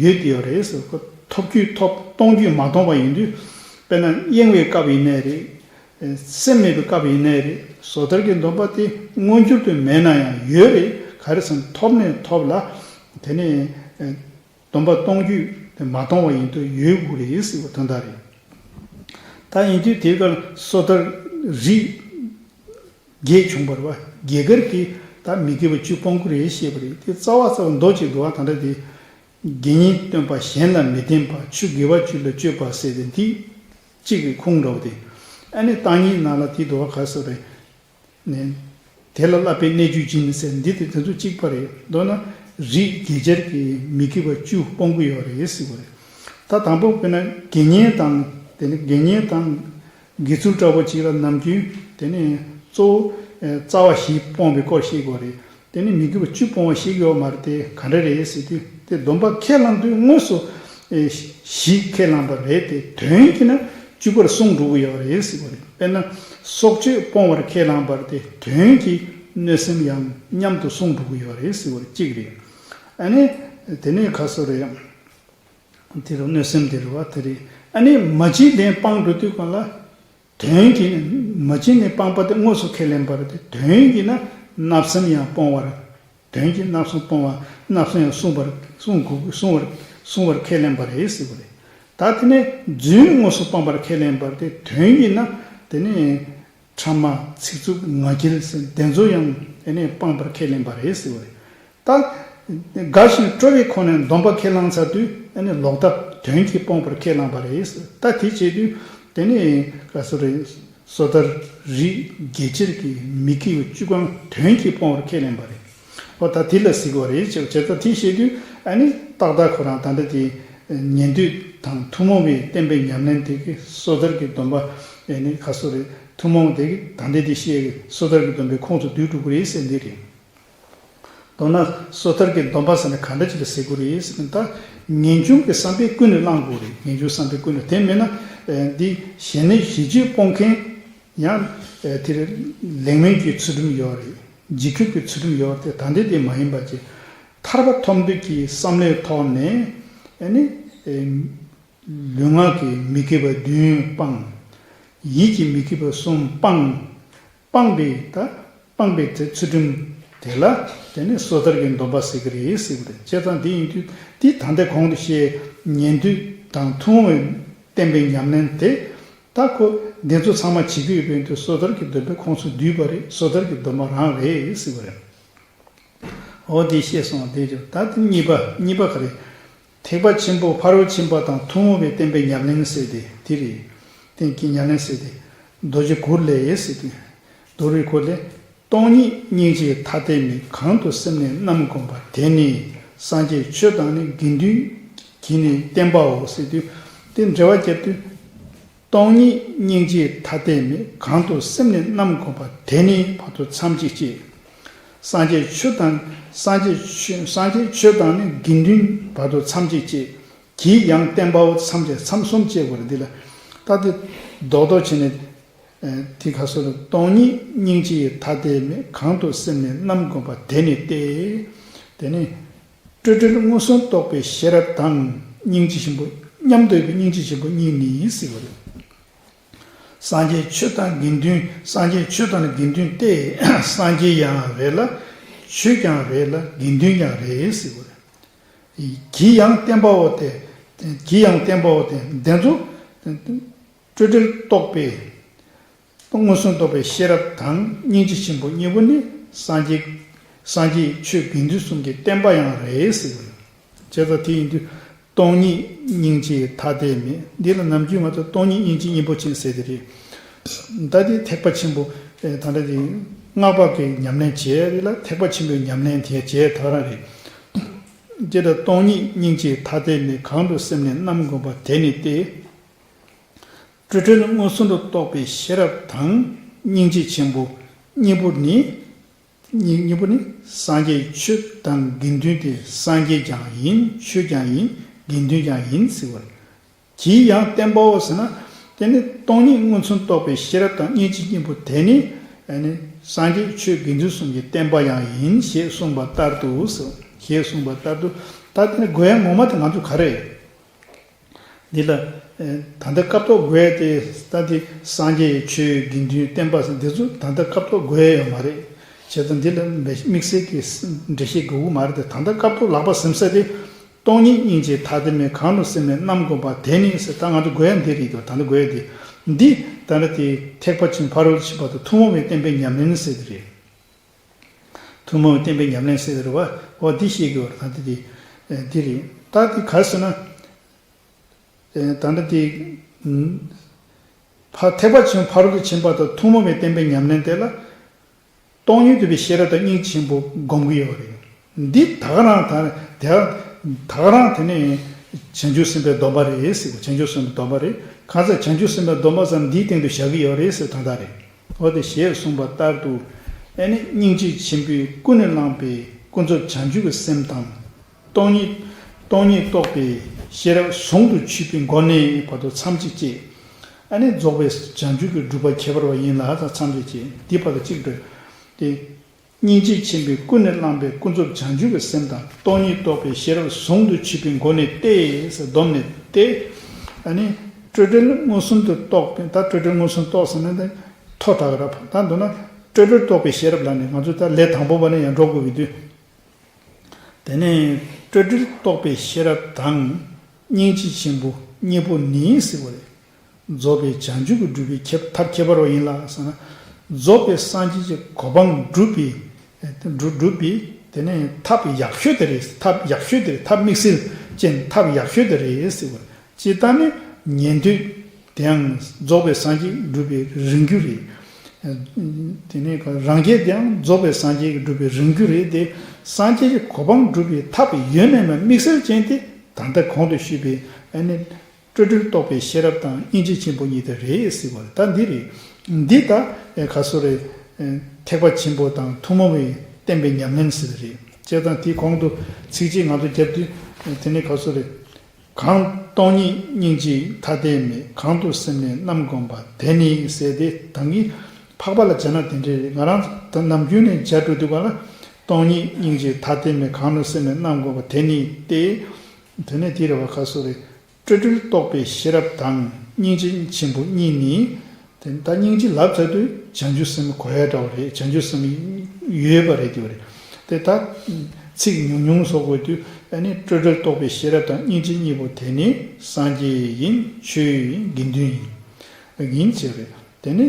ཡོད་ཡོད་རེད་ཟེར། ཁོ་ཐོབ་རྒྱུས་ཐོབ་གཏོང་རྒྱུས་མ་གཏོང་བ་ཡིན་དུས། དཔེར་ན་གཡེང་བའི་སྐབས་ཡིན་ནའི་རེད། སེམས་མེད་པའི་སྐབས་ཡིན་ནའི་རེད། སོ་ཐར་གྱི་སྡོམ་པ་དེ་མངོན་གྱུར་དུ་མེད་ན་ཡང་ཡོད་རེད། ག་རེ་ཟེར་ན་ཐོབ་ནས་ཐོབ་ལ། དེ་ནས། སྡོམ་པ་གཏོང་རྒྱུ་དེ་མ་གཏོང་བ་ཡིན་དུས་ཡོད་དགོས་རེད་ཟེར་བ་དོན་དག་རེད། ད་ཡིན་དུས་དེའི་སྐབས་སོ་ཐར་རིགས་བརྒྱད་བྱུང་བ་རེད་བ། རྒྱ་གར་གྱི་ད་མི་དགེ་བ་བཅུ་སྤོང་གི་རེད་བཤད་པ་རེད། དེ་རྩ་བ་རྩ་བ་མདོ་གཅིག་འདུག་བ། ད་ལྟ་དེ་དགེ་བསྙེན་སྟོན་པ་གཞན་ལ་མི་བརྟེན་པ། ཆོས་དགེ་བ་བཅུ་ལ་སྤྱོད་པ་ཟེར་ཏེ་འདི་གཅིག་གི་ཁུངས་འདྲ་བོ་དེ། ཨ་ནི་བརྟག་གཉིས་ནང་ལ་དེ་འདུག་བ། ག་ཟེར་རེད། ནས། དེ་ལ་བསླབ་པའི་གནད་བཅུ་སྦྱིན་ཟེར་འདི་དེ་དེ་ཚོ་གཅིག་པ་རེད། མདོར་ན་རིགས་བརྒྱད་ཅན་གྱི་མི་དགེ་བ་བཅུ་སྤོང་གི་ཡོད་རེད་ཟེར་བ་རེད། ད་དང་པོ་དཔེར་ན་དགེ་བསྙེན་དང་དེ་ནི་དགེ་བསྙེན་དང་དགེ་ཚུལ་འདྲ་པོ་གཅིག་ལ་ནམ་རྒྱུན་དེ་ནི་གཙོ་བོ་རྩ་བ་བཞི་སྤོང་བའི་སྐོར་བཤད་དགོས་རེད། དེ་ནི་མི་དགེ་བ་བཅུ་སྤོང་བ་ཤེས་ཀྱི་ཡོད་མ་རེད། དེ་ག་འདྲ་རེད་ཟེར་དུས་དེ་སྡོམ་པ་ཁས་བླངས་དུས་དངོས་སུ་ཨེ་བཞི་ཁས་བླངས་པ་རེད། དེ་དོན་གྱིས་ན་བཅུ་པར་གསུངས་འགྲོ་གི་ཡོད་རེད་ཟེར་བ་རེད། དཔེར་ན་སྲོག་གཅོད་སྤོང་བར་ཁས་བླངས་པ་རེད། དེ་དོན་གྱིས་གནོད་སེམས་ཡང་མཉམ་དུ་གསུངས་འགྲོ་གི་ཡོད་རེད་ཟེར་བ་རེད། གཅིག་རེད། ཨ་ནི་དེ་ནས་ག་ཚོད་རེད། དེ་རུ་གནོད་སེམས་དེ་རུ་བ་དེ་རེད། ཨ་ནི་མ་བྱིན་ལེན་སྤངས་འགྲོ་དུས་གང་ལ། དོན་གྱིས་ནི་མ་བྱིན་ནི་སྤངས་པ་དེ་དངོས་སུ་ཁས་ལེན་པར་ཏེ། དོན་གྱིས་ན་བརྣབ་སེམས་ཡང་སྤོང་བར། དོན་གྱིས་བརྣབ་སེམས་སྤོང་བ། བརྣབ་སེམས་ཡང་བསྲུང་བར་བསྲུང་དགོས། བསྲུང་བར་བསྲུང་བར་ཁས་ལེན་པ་རེད་ཟེར་བ་རེད། ད་དེ་ནས་རྫུན་དངོས་སུ་སྤངས་པར་ཁས་ལེན་པར་ཏེ། དོན་གྱིས་ན་དེ་ནས་ཕྲ་མ་ཚིག་རྩུབ་ངག་འཁྱལ་ཟེར་དེ་ཚོ་ཡང་དེ་ནས་སྤངས་པར་ཁས་ལེན་པ་རེད་ཟེར་བ་རེད། ད། དགའ་ཞིང་སྤྲོ་བའི་ཁོང་ནས་སྡོམ་པ་ཁས་བླངས་ཚར་དུས་ཨ་ནི་ལོག་ལྟ་དོན་གྱིས་སྤོང་བར་ཁས་བླངས་པ་རེད། ད་དེ་བྱེད་དུས་དེ་ནི་ག་སོ་རེད། སོ་ཐར་རིགས་བརྒྱད་ཅན་གྱི་མི་དགེ་བ་བཅུ་གང་དོན་གྱིས་སྤོང་བར་ཁས་ལེན་པ་རེད། འོ་ད་དེ་ལ་ཟེར་གྱི་རེད་ཅེས་བྱས་ཙང་དེ་བཤད་དུས་ཨ་ནི་ཏག་ཏག་ཁོ་རང་ད་ལྟ་དེ་ཉན་ཐོས་དང་ཐུན་མོང་བའི་བསྟན་པའི་ཉམས་ལེན་དེ་གི་སོ་ཐར་གྱི་སྡོམ་པ་ཨ་ནི་ག་སོ་རེད། ཐུན་མོང་དེ་གི་ད་ལྟ་དེ་བཤད་གི་སོ་ཐར་གྱི་སྡོམ་པའི་ཁོངས་སུ་བསྡུས་འགྲོ་གི་རེད་ཟེར་འདི་རེད། མདོར་ན་སོ་ཐར་གྱི་སྡོམ་པ་ཟེར་ན་ག་འདྲ་ཅིག་ལ་ཟེར་དགོས་རེད་ཟེར་ན། ད་ངེས་འབྱུང་གི་བསམ་པས་ཀུན་ནས་བསླང་དགོས་རེད། ངེས་འབྱུང་བསམ་པས་ཀུན་ནས། དེ་མེད་ན་ཨེ་འདི་གཞན་གནོད་གཞི་བཅོས་སྤོང་མཁན་ཡང་ཨེ་དེར་ལེགས་སྨོན་གྱི་ཚུལ་ཁྲིམས་ཡོད་རེད། འཇིགས་སྐྱོབ་ཀྱི་ཚུལ་ཁྲིམས་ཡོད་རེད། དེ་ད་འདི་དེ་མ་ཡིན་པ་ཅིག་ཐར་པ་ཐོབ་འདོད་ཀྱི་བསམ་བློའི་ཐོག་ནས་ཨེ་ནི་ཨེ། ལུས་ངག་གི་མི་དགེ་བ་བདུན་སྤངས། ཡིད་ཀྱི་མི་དགེ་བ་གསུམ་སྤངས། སྤངས་པའི་ད་སྤངས་པའི་དེ་ཚུལ་ཁྲིམས་དེ་ལ་དེ་ནི་སོ་ཐར་གྱི་སྡོམ་པ་ཟེར་གྱི་རེད་ཟེར་གྱི་རེད། བྱས་ཙང་འདི་ཡིན་དུས་འདི་ད་ལྟ་གོང་དུ་བཤད་ཉན་ཐོས་དང་ཐུན་མོང་བའི་བསྟན་པའི་ཉམས་ལེན་དེ་ད་ཁོ་འདི་ཚོ་ཚང་མ་བྱེད་ཀྱི་ཡོད་པའི་དུས་སོ་ཐར་གྱི་སྡོམ་པའི་ཁོངས་སུ་བསྡུས་པ་རེད། སོ་ཐར་གྱི་སྡོམ་པ་རང་རེད་ཟེར་གྱི་རེད། འོ་དེ་ཤེས་སོང་། དེ་ཅོ་ད་དེ་གཉིས་པ་གཉིས་པ་ག་རེ། ཐེག་པ་ཆེན་པོ་ཕ་རོལ་ཕྱིན་པ་དང་ཐུན་མོང་བའི་བསྟན་པའི་ཉམས་ལེན་ཟེར་ཏེ་དེ་རེད། བསྟན་གྱི་ཉམས་ལེན་ཟེར་ཏེ། རྡོ་རྗེ་གུར་ལས་ཟེར་ཏེ། རྡོ་རྗེ་གུར་ལས། སྟོང་ཉིད་སྙིང་རྗེའི་ཐ་དད་མེད། གང་དུ་སེམས་གནས་རྣམ་བསྒོམ་པ། དེ་ནི་སངས་རྒྱས་ཆོས་དང་ནི། དགེ་འདུན་གྱིས་ནི་བསྟན་པའོ་ཟེར་དུས། དེ་འགྲེལ་བ་བརྒྱབ་དུས། སྟོང་ཉིད་སྙིང་རྗེའི་ཐ་དད་མེད། གང་དུ་སེམས་གནས་རྣམ་བསྒོམ་པ། དེ་ནི་བར་དུ་མཚམས་གཅིག་ཅེས། སངས་རྒྱས་ཆོས་དང་། སངས་རྒྱས་ཆོས། སངས་རྒྱས་ཆོས་དང་ནི་དགེ་འདུན་བར་དུ་མཚམས་གཅིག་ཅེས། གྱིས་ཡང་བསྟན་པའོ། མཚམས་བཅད། མཚམས་གསུམ་བཅད་དགོས་རེད། འདི་ལ་ད་དེ་རྡོག་རྡོག་བྱས་ནས། ཨ་དེ་ག་སོ་རེད། སྟོང་ཉིད་སྙིང་རྗེའི་ཐ་དད་མེད། གང་དུ་སེམས་གནས་རྣམ་བསྒོམ་པ། དེ་ནི་སྟེ། དེ་ནི། སྤྲོས་བྲལ་མངོན་སུམ་རྟོགས་པའི་ཤེས་རབ་དང་། སྙིང་རྗེ་ཆེན་པོ། མཉམ་དུ་ཡོད་པའི་སྙིང་རྗེ་ཆེན་པོ་གཉིས་ནི་ཟེར་བ་རེད། སངས་རྒྱས་ཆོས་དང་དགེ་འདུན། སངས་རྒྱས་ཆོས་དང་ནི་དགེ་འདུན་ཏེ། སངས་རྒྱས་ཡང་རེད་ལ། ཆོས་ཀྱང་རེད་ལ། དགེ་འདུན་ཀྱང་རེད་ཟེར་བ་རེད། གྱིས་ཡང་བསྟན་པའོ་སྟེ། གྱིས་ཡང་བསྟན་པའོ་སྟེ། འདི་ཚོ་སྤྲོས་བྲལ་རྟོགས་པའི། མངོན་སུམ་རྟོགས་པའི་ཤེས་རབ་དང་སྙིང་རྗེ་ཆེན་པོ་གཉིས་པོ་ནི་སངས་རྒྱས། སངས་རྒྱས་ཆོས་དགེ་འདུན་གསུམ་གྱི་བསྟན་པ་ཡང་རེད་ཟེར་བ་རེད། བྱས་ཙང་དེ་ཡིན་དུས། སྟོང་ཉིད་སྙིང་རྗེའི་ཐ་དད་མེད། འདི་ལ་ནམ་རྒྱུན་ང་ཚོ་སྟོང་ཉིད་སྙིང་རྗེ་གཉིས་པོ་ཅན་ཟེར་གྱི་རེད། ད་དེ་ཐེག་པ་ཆེན་པོ། ཨེ་ད་ལྟ་དེ་སྔགས་པ་གི་ཉམས་ལེན་བྱས་རེད་ལ། ཐེག་པ་ཆེན་པོའི་ཉམས་ལེན་དེ་བྱས་ད་ག་རང་རེད། དེ་ལྟར་སྟོང་ཉིད་སྙིང་རྗེའི་ཐ་དད་མེད། གང་དུ་སེམས་གནས་རྣམ་བསྒོམ་པ། དེ་ནི་སྟེ། སྤྲོས་བྲལ་མངོན་སུམ་དུ་རྟོགས་པའི་ཤེས་རབ་དང་སྙིང་རྗེ་ཆེན་པོ་གཉིས་པོ་ནི། གཉིས། གཉིས་པོ་ནི་སངས་རྒྱས་ཆོས་དང་དགེ་འདུན་ཏེ། སངས་རྒྱས་ཀྱང་ཡིན། ཆོས་ཀྱང་ཡིན། དགེ་འདུན་ཀྱང་ཡིན་ཟེར་བ་རེད། གྱིས་ཡང་བསྟན་པའོ་ཟེར་ན། དེ་ནི་སྟོང་ཉིད་མངོན་སུམ་རྟོགས་པའི་ཤེས་རབ་དང་སྙིང་རྗེ་གཉིས་པོ་དེ་ནི། ཨ་ནི་སངས་རྒྱས་ཆོས་དགེ་འདུན་གསུམ་གྱི་བསྟན་པ་ཡང་ཡིན་ཞེས་གསུངས་པ་ལྟར་དུ་ཟེར། ཞེས་གསུངས་པ་ལྟར་དུ། ད་དེ་ནི་དགོས་ཡ་ངོ་མ་དེ་ང་ཚོ་ག་རེ། འདི་ལ། ཨེ་ད་ལྟ་སྐབས་ཐོག་དགོས་ཏེ། ད་འདི་སངས་རྒྱས་ཆོས་དགེ་འདུན་བསྟན་པ་ཟེར་འདི་ཚོ་ད་ལྟ་སྐབས་ཐོག་དགོས་ཡོད་མ་རེད། བྱས་ཙང་འདི་ལ་དམིགས་བསལ་གྱི་འགྲེལ་བཤད་དགོས་ཀྱི་མ་རེད་དེ། ད་ལྟ་སྐབས་ཐོག་ལག་པ་ཟིན་ས་དེ། སྟོང་ཉིད་སྙིང་རྗེའི་ཐ་དད་མེད། གང་དུ་སེམས་གནས་རྣམ་བསྒོམ་པ། དེ་ནི་ཟེར། ད་ང་ཚོ་དགོས་ཡ་འདི་རེད་དོ། ད་ལྟ་དགོས་ཡ་འདི། འདི་ད་ལྟ་དེ་ཐེག་པ་ཆེན་ཕ་རོལ་ཏུ་ཕྱིན་པ་དང་ཐུན་མོང་བའི་བསྟན་པའི་ཉམས་ལེན་ཟེར་དེ་རེད། ཐུན་མོང་བའི་བསྟན་པའི་ཉམས་ལེན་ཟེར་བ། འོ་འདི་ཤེས་དགོས་པ་རེད། ད་ལྟ་དེ། ཨེ་འདི་རེད། ད་འདི་ག་རེ་ཟེར་ན། ཨེ་ད་ལྟ་དེ། ཨུམ། ཕ་ཐེག་པ་ཆེན་ཕ་རོལ་ཏུ་ཕྱིན་པ་དང་ཐུན་མོང་བའི་བསྟན་པའི་ཉམས་ལེན་དེ་ལ། སྟོང་ཉིད་རྟོགས་པའི་ཤེས་རབ་དང་སྙིང་རྗེ་ཆེན་པོ་སྒོམ་གྱི་ཡོད་རེད། འདི་ད་ག་རང་ད་དེ་ད་ག་རང་དེ་ནི་བྱང་ཆུབ་སེམས་དཔའི་སྡོམ་པ་རེད་ཟེར་གོ། བྱང་ཆུབ་སེམས་དཔའི་སྡོམ་པ་རེད། གང་ཟག་བྱང་ཆུབ་སེམས་དཔའི་སྡོམ་པ་ཟེར་ན་འདིའི་སྟེང་དུ་བཞག་གི་ཡོད་རེད་ཟེར་དོན་དག་རེད། འོ་དེ་ཞེས་གསུངས་པ་ལྟར་དུ། ཨེ་ནི་སྙིང་རྗེ་ཆེན་པོས་ཀུན་ནས་བསླངས་པའི་ཀུན་རྫོབ་བྱང་ཆུབ་ཀྱི་སེམས་དང་། སྟོང་ཉིད། སྟོང་ཉིད་རྟོགས་པའི་ཤེས་རབ་ཟུང་དུ་ཆུད་པའི་སྒོ་ནས་བར་དུ་མཚམས་གཅིག་ཅེས། ཨ་ནི་རྫོགས་པའི་བྱང་ཆུབ་ཀྱི་སྒྲུབ་པ་ཁྱད་པར་བ་ཡིན་ལ་མཚམས་གཅིག་ཅེས། འདི་བར་དུ་གཅིག་འགྲོ་སྟེ། སྙིང་རྗེ་ཆེན་པོས་ཀུན་ནས་བསླངས་པའི་ཀུན་རྫོབ་བྱང་ཆུབ་ཀྱི་སེམས་དང་སྟོང་ཉིད་རྟོགས་པའི་ཤེས་རབ་ཟུང་དུ་ཆུད་པའི་སྒོ་ནས་ཏེ་ཟེར་བསྡོམས་ནས་ཏེ། ཨ་ནི་སྤྲོས་བྲལ་མངོན་སུམ་དུ་རྟོགས་པའི། ད་སྤྲོས་བྲལ་མངོན་སུམ་རྟོགས་ཟེར་ན་ད་མཐོ་དྲགས་ར། ད་མདོར་ན་སྤྲོས་བྲལ་རྟོགས་པའི་ཤེས་རབ་ལ་ནི་ང་ཚོ་ད་ལས་དང་པོ་པ་ནས་ཡང་འགྲོ་དགོས་ཀྱི་དུས། དེ་ནས་སྤྲོས་བྲལ་རྟོགས་པའི་ཤེས་རབ་དང་སྙིང་རྗེ་ཆེན་པོ་གཉིས་པོ་ནི་ཟེར་བ་རེད། རྫོགས་པའི་བྱང་ཆུབ་ཀྱི་སྒྲུབ་པའི་ཁྱད་ཐབས་ཁྱད་པར་བ་ཡིན་ལ་ཟེར་ན། རྫོགས་པའི་སངས་རྒྱས་ཀྱི་གོ་འཕང་སྒྲུབ་པའི། སྒྲུབ་སྒྲུབ་པའི་དེ་ནས་ཐབས་ཡག་ཤོས་དེ་རེད། ཐབས་ཡག་ཤོས་དེ་རེད། ཐབས་དམིགས་བསལ་ཅན་ཐབས་ཡག་ཤོས་དེ་རེད་ཟེར་བ། སྤྱིར་བཏང་ནི་ཉན་ཐོས་དེའང་རྫོགས་པའི་སངས་རྒྱས་སྒྲུབ་པའི་རིང་རྒྱུ་རེད། དེ་ནས་རང་རྒྱལ་དེའང་རྫོགས་པའི་སངས་རྒྱས་ཀྱི་སྒྲུབ་པའི་རིང་རྒྱུ་རེད་དེ། སངས་རྒྱས་ཀྱི་གོ་འཕང་སྒྲུབ་པའི་ཐབས་ཡོད་མེད་མ་དམིགས་བསལ་ཅན་དེ་ད་ལྟ་གོང་དུ་ཞུས་པའི་ཨ་ནི་སྤྲོས་བྲལ་རྟོགས་པའི་ཤེས་རབ་དང་སྙིང་རྗེ་ཆེན་པོ་གཉིས་དེ་རེད་ཟེར་བ་རེད། ད་འདི་རེད། འདི་ད་ག་སོ་རེད། ཐེག་པ་ཆེན་པོ་དང་ཐུན་མོང་བའི་བསྟན་པའི་ཉམས་ལེན་ཟེར་བ་རེད། བྱས་ཙང་དེའི་གོང་དུ་ཚིགས་བཅད་ང་ཚོ་བརྒྱབ་དུས་དེ་ནས་ག་སོ་རེད། གང་སྟོང་ཉིད་སྙིང་རྗེའི་ཐ་དད་མེད། གང་དུ་སེམས་གནས་རྣམ་བསྒོམ་པ། དེ་ནི་ཟེར་ཏེ་ད་གིན་འཕགས་པ་ལ་སྦྱར་ན་དེ་འདྲ་རེད། ང་རང་ད་ནམ་རྒྱུན་ནས་སྦྱར་འགྲོ་དུས་ག་ལ་སྟོང་ཉིད་སྙིང་རྗེའི་ཐ་དད་མེད། གང་དུ་སེམས་གནས་རྣམ་བསྒོམ་པ། དེ་ནི་སྟེ། དེ་ནས་དེ་རེད་བ། ག་སོ་རེད། སྤྲོས་བྲལ་རྟོགས་པའི་ཤེས་རབ་དང་སྙིང་རྗེ་ཆེན་པོ་གཉིས་ནི། དེ་ད་སྙིང་རྗེ་ལབ་ཚར་དུས་བྱང་ཆུབ་སེམས་གོ་ཡ་འདྲ་བ་རེད། བྱང་ཆུབ་སེམས་ཡོད་པ་རེད་དེ་བ་རེད། དེ་ད་ཚིག་ཉུང་ཉུང་བཟོ་དགོས་དུས་ཨ་ནི་སྤྲོས་བྲལ་རྟོགས་པའི་ཤེས་རབ་དང་སྙིང་རྗེ་གཉིས་པོ་དེ་ནི་སངས་རྒྱས་ཡིན། ཆོས་ཡིན། དགེ་འདུན་ཡིན། ཡིན་ཟེར་རེད། དེ་ནི་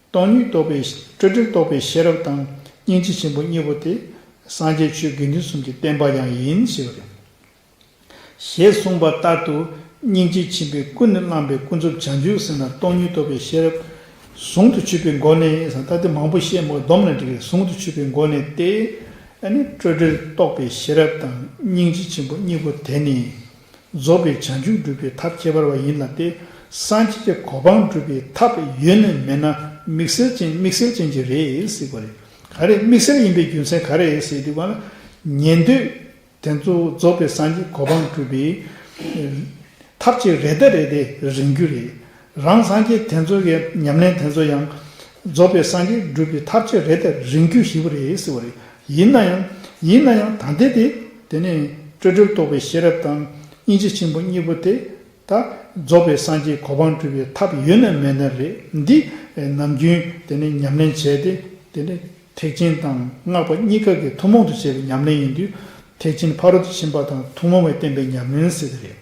སྟོང་ཉིད་རྟོགས་པའི་སྤྲོས་བྲལ་རྟོགས་པའི་ཤེས་རབ་དང་སྙིང་རྗེ་ཆེན་པོ་གཉིས་པོ་དེ་སངས་རྒྱས་ཆོས་དགེ་འདུན་གསུམ་གྱི་བསྟན་པ་ཡང་ཡིན་ཟེར་བ་རེད། ཞེས་གསུངས་པ་ལྟར་དུ་སྙིང་རྗེ་ཆེན་པོས་ཀུན་ནས་བསླངས་པའི་ཀུན་རྫོབ་བྱང་ཆུབ་སེམས་དང་སྟོང་ཉིད་རྟོགས་པའི་ཤེས་རབ། ཟུང་དུ་ཆུད་པའི་སྒོ་ནས་ཟེར། ད་དེ་མང་པོ་བཤད་མོ་སྡོམ་ན་འགྲིག་གི། ཟུང་དུ་ཆུད་པའི་སྒོ་ནས་ཏེ། ཨ་ནི་སྤྲོས་བྲལ་རྟོགས་པའི་ཤེས་རབ་དང་སྙིང་རྗེ་ཆེན་པོ་གཉིས་པོ་དེ་ནི། རྫོགས་པའི་བྱང་ཆུབ་སྒྲུབ་པའི་ཐབས་ཁྱད་པར་བ་ཡིན་ལ་སྟེ། སངས་རྒྱས་ཀྱི་གོ་འཕང་སྒྲུབ་པའི་ཐབས་ཡོད་ནི་མེད་ན་དམིགས་བསལ་ཅན། དམིགས་བསལ་ཅན་གྱི་རེད་ཟེར་བ་རེད། ག་རེ་དམིགས་བསལ་ཡིན་པའི་རྒྱུ་མཚན་ག་རེ་ཟེར་དུས་ག་ལ། ཉན་ཐོས་དེ་ཚོ་རྫོགས་པའི་སངས་རྒྱས་གོ་འཕང་སྒྲུབ་པའི་ཐབས་ཅིག་རེད་ད་རེད་དེ་རིང་རྒྱུ་རེད། རང་སངས་རྒྱས་དེ་ཚོ་གི་ཉམས་ལེན་དེ་ཚོ་ཡང་རྫོགས་པའི་སངས་རྒྱས་སྒྲུབ་པའི་ཐབས་ཅིག་རེད་དེ་རིང་རྒྱུ་ཞིག་རེད་ཟེར་བ་རེད། ཡིན་ན་ཡང་། ཡིན་ན་ཡང་ད་ལྟ་དེ། དེ་ནས་སྤྲོས་བྲལ་རྟོགས་པའི་ཤེས་རབ་དང་སྙིང་རྗེ་ཆེན་པོ་གཉིས་པོ་དེ། ད་རྫོགས་པའི་སངས་རྒྱས་གོ་འཕང་སྒྲུབ་པའི་ཐབས་ཡོད་ན་མེད་ན་རེད། འདི་ནམ་རྒྱུན་དེ་ནས་ཉམས་ལེན་བྱས་ཏེ། དེ་ནས་ཐེག་ཆེན་དང་སྔགས་པ་གཉིས་ཀ་གི་ཐུན་མོང་དུ་བྱས་པའི་ཉམས་ལེན་ཡིན་དུས། ཐེག་ཆེན་ཕ་རོལ་ཏུ་ཕྱིན་པ་དང་ཐུན་མོང་བའི་བསྟན་པའི་ཉམས་ལེན་ཟེར་དེ་རེད།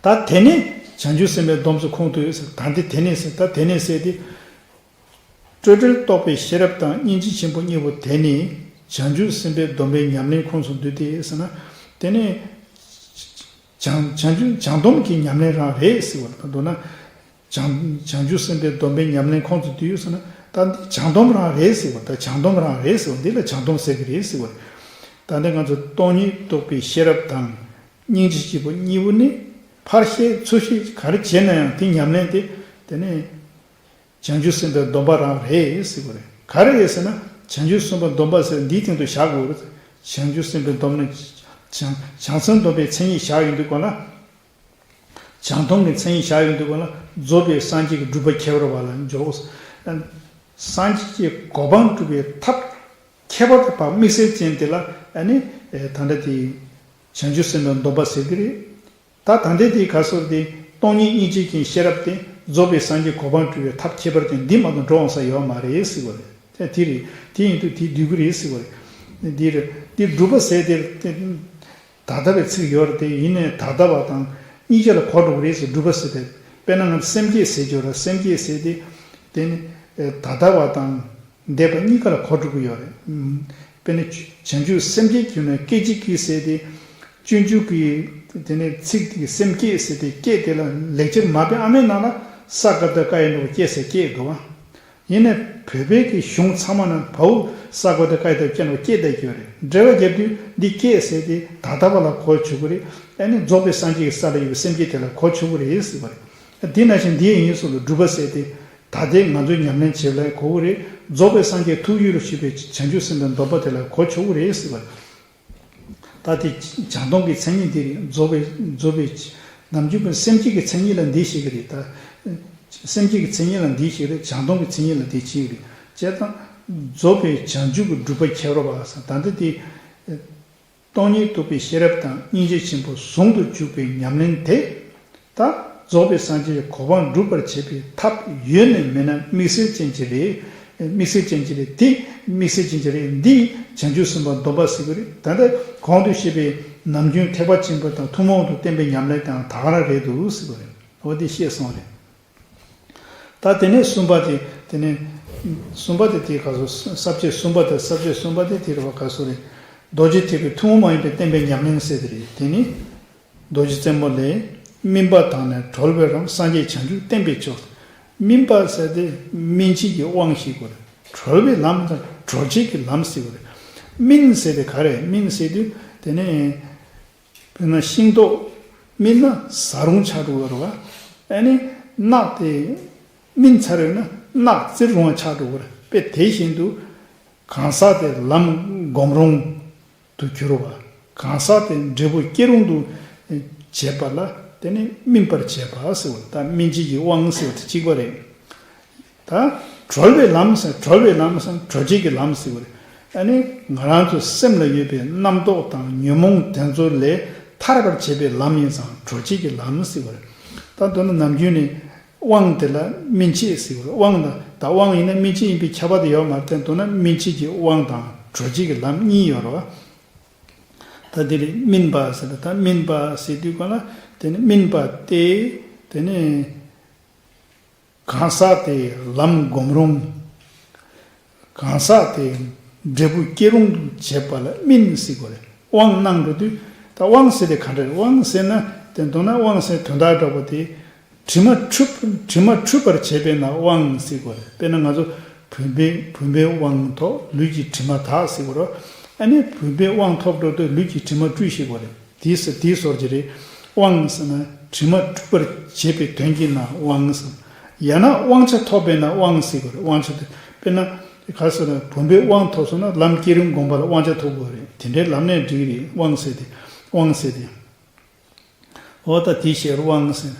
ད་དེ་ནས་བྱང་ཆུབ་སེམས་དཔའི་སྡོམ་ཚོ་ཁོང་དུ་ཡོད་ཟེར། ད་འདི་དེ་ནས་ཟེར། ད་དེ་ནས་ཟེར་ཏེ། སྤྲོས་བྲལ་རྟོགས་པའི་ཤེས་རབ་དང་སྙིང་རྗེ་ཆེན་པོ་གཉིས་པོ་དེ་ནི་བྱང་ཆུབ་སེམས་དཔའི་སྡོམ་པའི་ཉམས་ལེན་ཁོངས་སུ་འདུས་ཏེ་ཟེར་ན། དེ་ནི་བྱང་བྱང་ཆུབ་བྱང་སྡོམ་གྱི་ཉམས་ལེན་རང་རེད་ཟེར་བ་དང་། མདོར་ན་བྱང་བྱང་ཆུབ་སེམས་དཔའི་སྡོམ་པའི་ཉམས་ལེན་ཁོངས་སུ་འདུས་ཡོད་ཟེར་ན། ད་འདི་བྱང་སྡོམ་རང་རེད་ཟེར་བ་དང་། བྱང་སྡོམ་རང་རེད་ཟེར་བ་འདི་ལ་བྱང་སྡོམ་ཟེར་གྱི་རེད་ཟེར་བ་རེད། ད་ལྟ་ང་ཚོ་སྟོང་ཉིད་རྟོགས་པའི་ཤེས་རབ་དང་སྙིང་རྗེ་ཆེན་པོ་གཉིས་པོ་ནི་ཕར་བཤད་ཚུར་བཤད་ག་རེ་བྱས་ན་ཡང་དེ་ཉམས་ལེན་དེ། དེ་ནི། བྱང་ཆུབ་སེམས་དཔའི་སྡོམ་པ་རང་རེད་ཟེར་དགོས་རེད། ག་རེ་རེད་ཟེར་ན། བྱང་ཆུབ་སེམས་དཔའི་སྡོམ་པ་ཟེར་འདིའི་སྟེང་དུ་བཞག་དགོས་རེད། བྱང་ཆུབ་སེམས་དཔའི་སྡོམ་ནི། བྱང་བྱང་སེམས་སྡོམ་པའི་མཚན་ཉིད་བཞག་ཡོང་དུས་གོ་ན། བྱང་སྡོམ་གྱི་མཚན་ཉིད་བཞག་ཡོང་དུས་གོ་ན། རྫོགས་པའི་སངས་རྒྱས་ཀྱི་སྒྲུབ་པ་ཁྱད་པར་བ་ལ་འཇོག་སངས་རྒྱས་ཀྱི་གོ་འཕང་སྒྲུབ་པའི་ཐབས་ཁྱད་པར་དུ་བབ་དམིགས་བསལ་ཅན་དེ་ལ་ཨ་ནི། ད་ལྟ་དེ་བྱང་ཆུབ་སེམས་དཔའི་སྡོམ་པ་ཟེར་གྱི་རེད། ད་ད་ལྟའི་དེའི་ཁ་སོར་དེ། སྟོང་ཉིད་སྙིང་རྗེ་ཅན་ཤེས་རབ་སྟེ། རྫོགས་པའི་སངས་རྒྱས་གོ་འཕང་སྒྲུབ་པའི་ཐབས་ཁྱད་པར་ཅན་འདི་མ་གཏོགས་འགྲོ་འོང་ས་ཡོད་མ་རེད་ཟེར་བ་རེད། དེ་རེད། དེ་ཡིན་དུས་དེ་འདུས་ཀྱི་རེད་ཟེར་བ་རེད། འདི་རེད། འདི་སྒྲུབ་པ་ཟེར་དེ་དེ། ད་ལྟ་བའི་ཚིག་ཡོད་རེད་དེ། ཡིན་ནའི་ད་ལྟ་བ་དང་སྙིང་རྗེ་ལ་གོ་འགྲོ་གི་རེད་ཟེར། སྒྲུབ་པ་ཟེར་དེ། དཔེར་ན་ང་ཚོ་སེམས་བསྐྱེད་ཟེར་གྱི་ཡོད་རེད། སེམས་བསྐྱེད་ཟེར་དེ། དེ་ནི་ད་ལྟ་བ་དང་། འདས་པ་གཉིས་ཀ་ལ་གོ་འགྲོ་གི་ཡོད་རེད། དཔེར་ན་བྱང་ཆུབ་སེམས་བསྐྱེད་ཀྱི་ནང་སྐད་ཅིག་གིས་ཟེར་ཏེ། སྤྱོད་འཇུག་གི་དེ་ནས་ཚིག་དེ་སེམས་བསྐྱེད་ཟེར་ཏེ་བསྐྱེད་དེ་ལ་ལེགས་སྦྱར་མར་པའི་ཨ་མའི་ནང་ལ་ས་ག་བཏགས་སྐ་ཡ་ན་བོ་བསྐྱེད་ཟེར་བསྐྱེད་འདུག་བ། ཡིན་ནའི་བོད་པའི་གི་གཞུང་ཚང་མ་ན་བའོ་ས་ག་བཏགས་སྐ་ཡ་ད་བོ་བསྐྱེད་ན་བོ་བསྐྱེད་བསྡད་ཀྱི་ཡོད་རེད། འགྲེལ་པ་རྒྱབ་དུས་འདི་བསྐྱེད་ཟེར་ཏེ་ད་ལྟ་བ་ལ་གོ་ཆོག་གི་རེད། ཨ་ནི་རྫོགས་པའི་སངས་རྒྱས་ཀྱི་ས་ལ་ཡོད་པའི་སེམས་བསྐྱེད་དེ་ལ་གོ་ཆོག་གི་རེད་ཟེར་བ་རེད། དེ་ནང་བཞིན་འདི་ཡིན་སོགས་ལ་སྒྲུབ་པ་ཟེར་ཏེ། ད་ལྟའི་ང་ཚོའི་ཉམས་ལེན་བྱེད་ལ་གོ་གི་རེད། རྫོགས་པའི་སངས་རྒྱས་ཐུགས་ཡུལ་ལ་ཞུགས་པའི་བྱང་ཆུབ་སེམས་དཔའི་སྡོམ་པ་དེ་ལ་གོ་ཆོག་གི་རེད་ཟེར་བ། ད་དེ་བྱང་སྡོམ་གྱི་མཚན་ཉིད་འདི་རེད། རྫོགས་པའི་རྫོགས་པའི་ནམ་རྒྱུན་པའི་སེམས་བསྐྱེད་ཀྱི་མཚན་ཉིད་ལ་འདི་བཤད་ཀྱི་རེད། ད་སེམས་བསྐྱེད་ཀྱི་མཚན་ཉིད་ལ་འདི་བཤད་ཀྱི་རེད། བྱང་སྡོམ་གྱི་མཚན་ཉིད་ལ་འདི་བཤད་ཀྱི་རེད། བྱས་ཙང་། རྫོགས་པའི་བྱང་ཆུབ་ཀྱི་སྒྲུབ་པ་ཁྱད་པར་བ་ཟེར། ད་ལྟ་དེ། སྟོང་ཉིད་རྟོགས་པའི་ཤེས་རབ་དང་སྙིང་རྗེ་ཆེན་པོ་ཟུང་དུ་འཇུག་པའི་ཉམས་ལེན་དེ། ད་རྫོགས་པའི་སངས་རྒྱས་ཀྱི་གོ་འཕང་སྒྲུབ་པར་བྱེད་པའི་ཐབས་ཡོད་ནི་མེད་ན་དམིགས་བསལ་ཅན་གྱི་རེད། དམིགས་བསལ་ཅན་གྱི་རེད། དེ་དམིགས་བསལ་ཅན་གྱི་རེད། འདི་བྱང་ཆུབ་སེམས་དཔའི་སྡོམ་པ་ཟེར་གྱི་རེད། ད་ལྟ་གོང་དུ་བཤད་པའི་ནམ་རྒྱུན་ཐེག་པ་ཆེན་པོ་དང་ཐུན་མོང་དུ་བསྟན་པའི་ཉམས་ལེན་དང་ད་ག་རང་རེད་འདུག་ཟེར་གྱི་རེད། འོ་དེ་བཤད་སོང་རེད། ད་དེ་ནས་གསུམ་པ་དེ། དེ་ནས་གསུམ་པ་དེ་དེའི་སྐབས་སུ་ས་བཅད་གསུམ་པ་དེ། ས་བཅད་གསུམ་པ་དེ་དེ་རེད་བ། སྐབས་སུ་རེད། རྡོ་རྗེ་ཐེག་པའི་ཐུན་མོང་མ་ཡིན་པའི་བསྟན་པའི་ཉམས་ལེན་ཟེར་དེ་རེད། དེ་ནི་རྡོ་རྗེ་རྩེ་མོ་ལས། སྨིན་པ་དང་ནི་གྲོལ་བའི་ལམ། སངས་རྒྱས་བྱང་ཆུབ་བསྟན་པའི་ཕྱོགས། སྨིན་པ་ཟེར་དེ་སྨིན་བྱེད་ཀྱི་དབང་ཞིག་དགོས་རེད། གྲོལ་བའི་ལམ་དང་གྲོལ་བྱེད་ཀྱི་ལམ་ཟེར་དགོས་རེད། སྨིན་ཟེར་དེ་ག་རེ། སྨིན་ཟེར་དུས་དེ་ནི། དཔེར་ན་ཤིང་ཏོག་སྨིན་ན་ཟ་རུང་ཆགས་འགྲོ་གི་རེད་བ། ཨ་ནི་རྣག་དེ་སྨིན་ཚར་ཡོད་ན་རྣག་བཙིར་རུང་བ་ཆགས་འགྲོ་གི་རེད། དཔེ་དེ་བཞིན་དུ་གང་ཟག་དེ་ལམ་སྒོམ་རུང་དུ་གྱུར་བ། གང་ཟག་དེ་འབྲས་བུ་སྐྱེ་རུང་དུ་བྱེད་པ་ལ་དེ་ནི་སྨིན་པར་བྱེད་པ་ཟེར་བ། ད་སྨིན་བྱེད་ཀྱི་དབང་ཟེར་བ་དེ་གཅིག་པ་རེད། ད་གྲོལ་བའི་ལམ་ཟེར། གྲོལ་བའི་ལམ་ཟེར། གྲོལ་བྱེད་ཀྱི་ལམ་ཟེར་བ་རེད། ཨ་ནི་ང་རང་ཚོའི་སེམས་ལ་ཡོད་པའི་རྣམ་རྟོག་དང་ཉོན་མོངས་དེ་ཚོ་ལས་ཐར་བར་བྱེད་པའི་ལམ་ཡིན་ཙང་གྲོལ་བྱེད་ཀྱི་ལམ་ཟེར་བ་རེད། ད་མདོར་ན་ནམ་རྒྱུན་ནས་དབང་དེ་ལ་སྨིན་བྱེད་ཟེར་བ་རེད། དབང་དང་། ད་དབང་ཡིན་ན་སྨིན་བྱེད་ཡིན་པའི་ཁྱབ་པ་དེ་ཡོད་མ་རེད་དེ། མདོར་ན་སྨིན་བྱེད་ཀྱི་དབང་དང་གྲོལ་བྱེད་ཀྱི་ལམ་གཉིས་ཡོད་རེད་བ། ད་དེ་རེད། སྨིན་པ་ཟེར་ད། ད་སྨིན་པ་ཟེར་དུས་ག་ལ་དེ་ནི་སྨིན་པ་སྟེ། དེ་ནི། གང་ཟག་དེ་ལམ་སྒོམ་རུང་། གང་ཟག་དེ་འབྲས་བུ་སྐྱེ་རུང་དུ་བྱེད་པ་ལ་སྨིན་ཟེར་དགོས་རེད། དབང་གནང་འགྲོ་དུས་ད་དབང་ཟེར་དེ་ག་འདྲ་རེད། དབང་ཟེར་ན་དེ་མདོར་ན་དབང་ཟེར་དོན་དག་འདྲ་པོ་དེ། དྲི་མ་འཁྲུད་དྲི་མ་འཁྲུད་པར་བྱེད་པས་ན་དབང་ཟེར་དགོས་རེད། དཔེར་ན་ང་ཚོ་བུམ་པའི་བུམ་པའི་དབང་ཐོབ་ལུས་ཀྱི་དྲི་མ་དག་ཟེར་དགོས་རེད། ཨ་ནི་བུམ་པའི་དབང་ཐོབ་འགྲོ་དུས་ལུས་ཀྱི་དྲི་མ་འཁྲུད་ཤེས་དགོས་རེད། དེའི་ས་དེའི་སོར་གྱི་རེད། དབང་ཟེར་ན་དྲི་མ་འཁྲུད་པར་བྱེད་པའི་དོན་གྱིས་ན་དབང་ཟེར། ཡང་ན་དབང་ཆ་ཐོབ་པས་ན་དབང་ཟེར་དགོས་རེད། དབང་ཆ་དེ་དཔེར་ན་ག་ཟེར་ན་བུམ་པའི་དབང་ཐོབ་སོང་ན་ལམ་བསྐྱེད་རིམ་སྒོམ་པ་ལ་དབང་ཆ་ཐོབ་དགོས་རེད། དེ་འདྲའི་ལམ་ནས་འགྲིག་རེད། དབང་ཟེར་ཏེ་དབང་ཟེར་ཏེ། འོ་ད་དེ་ཞེས་དབང་ཟེར།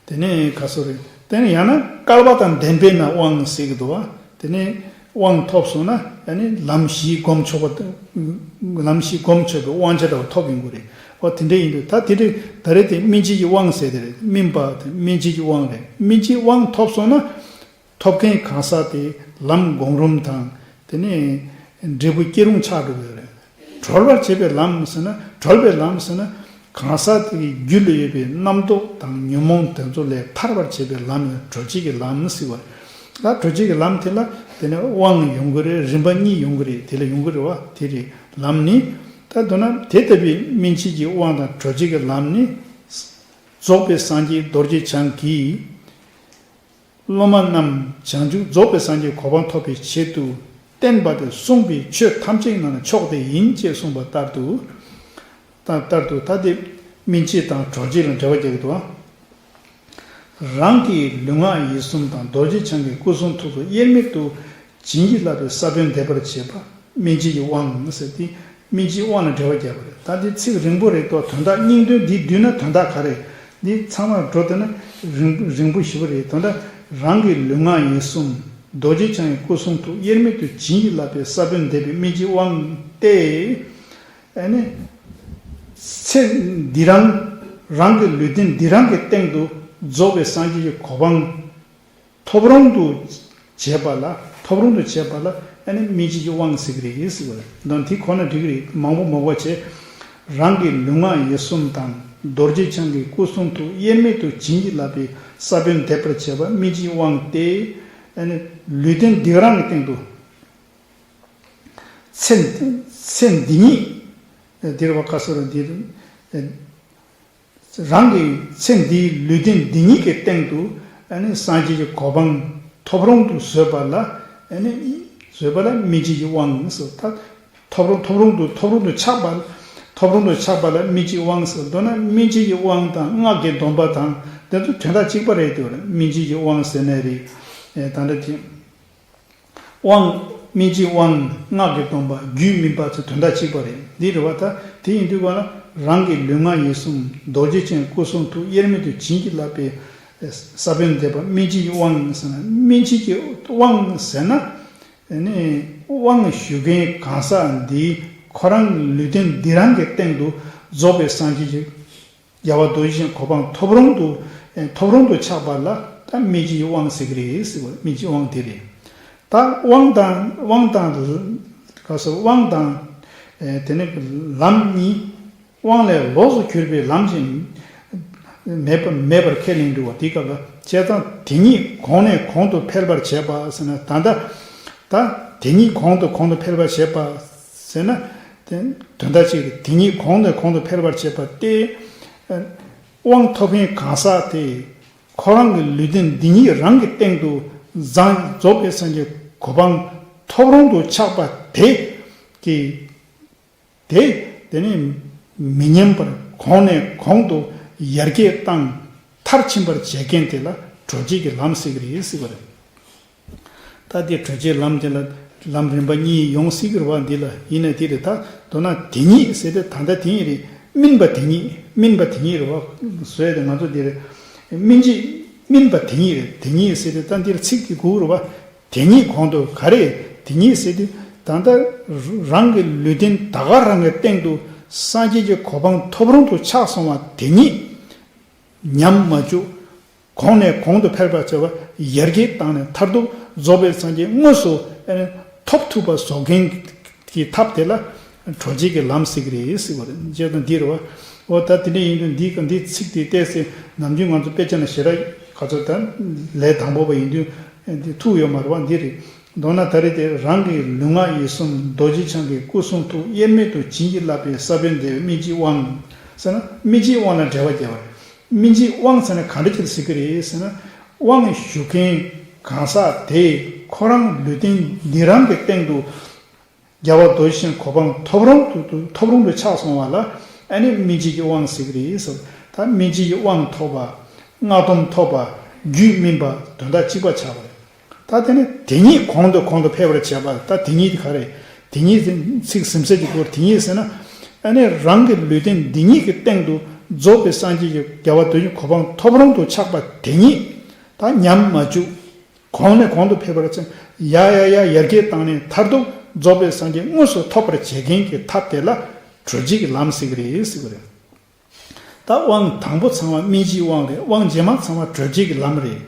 དེ་ནས་ག་ཟེར་རེད། དེ་ནས་ཡང་ན་སྐལ་བ་དང་ལྡན་པས་ན་དབང་ཟེར་གྱི་འདུག་བ། དེ་ནས་དབང་ཐོབ་སོང་ན་ཡང་ནི་ལམ་བཞི་སྒོམ་ཆོག་པ། ལམ་བཞི་སྒོམ་ཆོག་པའི་དབང་ཆ་འདྲ་བ་ཐོབ་ཡོང་གི་རེད། འོ་དེ་འདྲ་ཡིན་དུས་ད་དེ་འདྲ་ད་རེས་དེ་སྨིན་བྱེད་ཀྱི་དབང་ཟེར་དེ་རེད། སྨིན་པ་དེ་སྨིན་བྱེད་ཀྱི་དབང་རེད། སྨིན་བྱེད་དབང་ཐོབ་སོང་ན་ཐོབ་མཁན་གང་ཟག་དེ་ལམ་སྒོམ་རིམ་དང་དེ་ནས་འབྲས་བུ་སྐྱེ་རུང་ཆགས་འགྲོ་གི་ཡོད་རེད། གྲོལ་བར་བྱེད་པའི་ལམ་ཟེར་ན་གྲོལ་བའི་ལམ་ཟེར་ན་གང་ཟག་དེ་གི་རྒྱུད་ལ་ཡོད་པའི་རྣམ་རྟོག་དང་ཉོན་མོངས་དེ་ཚོ་ལས་ཐར་བར་བྱེད་པའི་ལམ་ཡང་གྲོལ་བྱེད་ཀྱི་ལམ་ཟེར་བ་རེད། ད་གྲོལ་བྱེད་ཀྱི་ལམ་དེ་ལ་དེ་ནས་དབང་ཡོང་གི་རེད། རིམ་པ་གཉིས་ཡོང་གི་རེད། དེ་ལ་ཡོང་གི་རེད་བ། དེ་རེད། ལམ་ནི་ད་མདོར་ན་དེ་ལྟ་བུའི་སྨིན་བྱེད་ཀྱི་དབང་དང་གྲོལ་བྱེད་ཀྱི་ལམ་ནི་རྫོགས་པའི་སངས་རྒྱས་རྡོ་རྗེ་འཆང་གིས། སློབ་མ་རྣམས་བྱང་ཆུབ་རྫོགས་པའི་སངས་རྒྱས་གོ་འཕང་ཐོབ་པའི་ཆེད་དུ་བསྟན་པ་སྟེ་གསུངས་པའི་ཆོས་ཐམས་ཅད་ནང་ན་མཆོག་དེ་ཡིན་ཅེས་གསུངས་པ་ལྟར་དུ། ད་ལྟར་དུ་ད་དེ་སྨིན་བྱེད་དང་གྲོལ་བྱེད་ལ་འབྲེལ་བ་རྒྱག་གི་འདུག་ཨ། རང་གི་ལུས་ངག་ཡིད་གསུམ་དང་རྡོ་རྗེ་འཆང་གི་སྐུ་གསུང་ཐུགས་སུ་དབྱེར་མེད་དུ་བྱིན་གྱིས་བརླབས་པའི་ས་བོན་འདེབས་པར་བྱེད་པ། སྨིན་བྱེད་ཀྱི་དབང་ཟེར་ཏེ་སྨིན་བྱེད་དབང་ལ་འབྲེལ་བ་བརྒྱབ་པ་རེད། ད་འདི་ཚིག་རིང་པོ་རེད་དོ། དོན་དག་སྙིང་དོན་འདི་བསྡུས་ན་དོན་དག་ག་རེ། འདི་ཚང་མར་འགྲོ་བསྡད་ན་རིང་རིང་པོ་ཞེ་པོ་རེད། དོན་དག་རང་གི་ལུས་ངག་ཡིད་གསུམ་རྡོ་རྗེ་འཆང་གི་སྐུ་གསུང་ཐུགས་དབྱེར་མེད་དུ་བྱིན་གྱིས་བརླབས་པའི་ས་བོན་འདེབས་པའི་སྨིན་བྱེད་དབང་སྟེ། ཨ་ནི། ཚེ་འདི་རང་རང་གི་ལུས་རྟེན་འདི་རང་གི་སྟེང་དུ་རྫོགས་པའི་སངས་རྒྱས་ཀྱི་གོ་འཕང་ཐོབ་རུང་དུ་བྱེད་པ་ལ་ཐོབ་རུང་དུ་བྱེད་པ་ལ་ཨ་ནི་སྨིན་བྱེད་ཀྱི་དབང་ཟེར་གྱི་རེད་ཟེར་བ་རེད། འདོན་དེ་ཁོ་ན་འགྲིག་གི་རེད། མང་པོ་མ་དགོས་བྱས། རང་གི་ལུས་ངག་ཡིད་གསུམ་དང་རྡོ་རྗེ་འཆང་གི་སྐུ་གསུང་ཐུགས་དབྱེར་མེད་དུ་བྱིན་གྱིས་བརླབས་པའི་ས་བོན་འདེབས་པར་བྱེད་པ་སྨིན་བྱེད་དབང་སྟེ། ཨ་ནི་ལུས་རྟེན་འདི་རང་གི་སྟེང་དུ་ཚེ་ཚེ་འདི་ཉིད་འདིར་བ་ཀ་སོ་ར་འདིར། རང་གི་ཚེ་འདིའི་ལུས་རྟེན་འདི་ཉིད་ཀྱི་སྟེང་དུ་ཨ་ནི་སངས་རྒྱས་ཀྱི་གོ་འཕང་ཐོབ་རུང་དུ་བཟོད་པ་ལ་ཨ་ནི་བཟོད་པ་ལ་སྨིན་བྱེད་ཀྱི་དབང་ཟེར། ད་ཐོབ་རུང་ཐོབ་རུང་དུ་ཐོབ་རུང་དུ་ཆགས་པ། ཐོབ་རུང་དུ་ཆགས་པ་ལ་སྨིན་བྱེད་དབང་ཟེར། མདོར་ན་སྨིན་བྱེད་ཀྱི་དབང་དང་སྔགས་ཀྱི་སྡོམ་པ་དང་དེ་ཚོ་དོན་དག་གཅིག་པ་རེད་དེ། སྨིན་བྱེད་ཀྱི་དབང་ཟེར་ནའི་རེད། ད་ལྟ་དེ། དབང་། སྨིན་བྱེད་དབང་། སྔགས་ཀྱི་སྡོམ་པ། རྒྱུད་སྨིན་པ་ཚོ་དོན་དག་གཅིག་པ་རེད། འདི་རེད་བ། ད་དེ་ཡིན་དུས་ག་ལ་རང་གི་ལུས་ངག་ཡིད་གསུམ་རྡོ་རྗེ་ཅན་སྐུ་གསུང་ཐུགས་དབྱེར་མེད་དུ་བྱིན་གྱིས་བརླབས་པའི་ས་བོན་འདེབས་པ་སྨིན་བྱེད་ཀྱི་དབང་ཟེར་ན། སྨིན་བྱེད་ཀྱི་དབང་ཟེར་ན་ནི་དབང་ཞུ་མཁན་གང་ཟག་འདིས་ཁོ་རང་ལུས་རྟེན་འདི་རང་གི་སྟེང་དུ་རྫོགས་པའི་སངས་རྒྱས་ཀྱི་རྒྱལ་བ་རྡོ་རྗེ་ཅན་གོ་འཕང་ཐོབ་རུང་དུ་ཐོབ་རུང་དུ་ཆགས་པ་ལ་ད་སྨིན་བྱེད་ཀྱི་དབང་ཟེར་གྱི་རེད་ཟེར་བ། སྨིན་བྱེད་དབང་དེ་རེད། ད་དབང་དང་དབང་དང་ག་སོ་དབང་དང་དེ་ནས་ལམ་གཉིས། དབང་ལས་ལོགས་སུ་གྱུར་པའི་ལམ་ཞིག་མེད་པ་མེད་པར་ཁས་ལེན་འདུག་བ། དེའི་སྐབས་ལ་བྱས་ཙང་དེ་ཉིད་གོང་ནས་གོང་དུ་འཕེལ་བར་བྱེད་པ་ཟེར་ན། ད་ལྟ་ད་དེ་ཉིད་གོང་དུ་གོང་དུ་འཕེལ་བར་བྱེད་པ་ཟེར་ན། དེ་དོན་དག་གཅིག་རེད། དེ་ཉིད་གོང་ནས་གོང་དུ་འཕེལ་བར་བྱེད་པ་སྟེ། དབང་ཐོབ་མཁན་གང་ཟག་དེ་ཁོ་རང་གི་ལུས་རྟེན་འདི་ཉིད་རང་གི་སྟེང་དུ་བཟང་རྫོགས་པའི་སངས་རྒྱས་གོ་འཕང་ཐོབ་རུང་དུ་ཆགས་པ་དེ་གི་དེ་དེ་ནི་མི་ཉམས་པར་གོང་ནས་གོང་དུ་ཡར་རྒྱས་བཏང་མཐར་ཕྱིན་པར་བྱེད་མཁན་དེ་ལ་གྲོལ་བྱེད་ཀྱི་ལམ་ཟེར་གྱི་རེད་ཟེར་བ་རེད། ད་དེ་གྲོལ་བྱེད་ལམ་དེ་ལ་ལམ་རིམ་པ་གཉིས་ཡོང་སྲིད་ཀྱི་རེད་བ། འདི་ལ་ཡིན་ན་དེ་རེད། ད་མདོར་ན་དེ་ཉིད་ཟེར་ཏེ་ད་ལྟ་དེ་ཉིད་རེད། སྨིན་པ་དེ་ཉིད། སྨིན་པ་དེ་ཉིད་རེད་བ། བཟོས་ཏེ་ང་ཚོ་འདི་རེད། སྨིན་བྱེད་སྨིན་པ་དེ་ཉིད་རེད། དེ་ཉིད་ཟེར་ཏེ་ད་འདིར་ཚིག་གི་གུ་རེད་བ། དེ་ཉིད་གོང་དུ་ག་རེ། དེ་ཉིད་ཟེར་ཏེ་ད་ལྟ་རང་གི་ལུས་རྟེན་ད་ག་རང་གི་སྟེང་དུ་སངས་རྒྱས་ཀྱི་གོ་འཕང་ཐོབ་རུང་དུ་ཆགས་སོང་བ་དེ་ཉིད། ཉམས་མ་བཅུག་གོང་ནས་གོང་དུ་འཕེལ་བར་བྱ་བ་ཡར་རྒྱས་བཏང་ནས་མཐར་ཐུག་རྫོགས་པའི་སངས་རྒྱས་དངོས་སུ་ཐོབ་ཐུབ་པ་བཟོ་མཁན་གྱི་ཐབས་དེ་ལ་གྲོལ་བྱེད་ཀྱི་ལམ་ཟེར་གྱི་རེད་ཟེར་བ་རེད། བྱས་ཙང་འདི་རེད་བ། འོ་ད་དེ་འདྲ་ཡིན་དུས་འདི་ག་འདི་ཚིག་དེ་བལྟས་ཚེ་ནམ་རྒྱུན་ང་ཚོ་དཔེ་ཆ་ནང་ཞེ་དྲག་ག་ཚོད་ད་ལས་དང་པོ་པ་ཡིན་དུས་འདི་ཐུག་ཡོད་མ་རེད་བ། འདི་རེད། མདོར་ན་ད་རེས་དེ་རང་གི་ལུས་ངག་ཡིད་གསུམ་རྡོ་རྗེ་འཆང་གི་སྐུ་གསུང་ཐུགས་དབྱེར་མེད་དུ་བྱིན་གྱིས་བརླབས་པའི་ས་བོན་འདེབས་པའི་སྨིན་བྱེད་དབང་ཟེར་ན། སྨིན་བྱེད་དབང་ལ་འབྲེལ་བ་བརྒྱབ་པ་རེད། སྨིན་བྱེད་དབང་ཟེར་ན་ག་འདྲ་ཅིག་ལ་ཟེར་གྱི་རེད་ཟེར་ན། དབང་ཞུ་མཁན་གང་ཟག་དེས་ཁོ་རང་ལུས་རྟེན་འདི་རང་གི་སྟེང་དུ་རྒྱལ་བ་རྡོ་རྗེ་འཆང་གོ་འཕང་ཐོབ་རུང་དུ་དུ་ཐོབ་རུང་དུ་ཆགས་སོང་བ་ལ་ཨ་ནི་སྨིན་བྱེད་ཀྱི་དབང་ཟེར་གྱི་རེད་ཟེར། ད་སྨིན་བྱེད་ཀྱི་དབང་ཐོབ་པ། སྔགས་སྡོམ་ཐོབ་པ། རྒྱུད་སྨིན་པ། དོན་དག་གཅིག་པ་ཆགས་པ་རེད། ད་དེ་ནི་དེ་ཉིད་གོང་དུ་གོང་དུ་འཕེལ་བར་བྱེད་པ། ད་དེ་ཉིད་དེ་ག་རེད། དེ་ཉིད་དེ་ཚིག་ཟིན་ཚད་ཀྱི་སྐོར་དེ་ཉིད་ཟེར་ན། ཨ་ནི་རང་གི་ལུས་རྟེན་འདི་ཉིད་ཀྱི་སྟེང་དུ་རྫོགས་པའི་སངས་རྒྱས་ཀྱི་རྒྱལ་བ་རྡོ་རྗེ་གོ་འཕང་ཐོབ་རུང་དུ་ཆགས་པ་དེ་ཉིད་ད་ཉམས་མ་བཅུག་གོང་ནས་གོང་དུ་འཕེལ་བར་བྱེད། ཡ་ཡ་ཡ་ཡར་རྒྱས་བཏང་ནས་མཐར་ཐུག་རྫོགས་པའི་སངས་རྒྱས་དངོས་སུ་ཐོབ་པར་བྱེད་མཁན་གྱི་ཐབས་དེ་ལ་གྲོལ་བྱེད་ཀྱི་ལམ་ཟེར་གྱི་རེད་ཟེར་གྱི་རེད། ད་དབང་དང་པོ་ཚང་མ་སྨིན་བྱེད་དབང་རེད། དབང་རྗེས་མ་ཚང་མ་གྲོལ་བྱེད་ཀྱི་ལམ་རེད།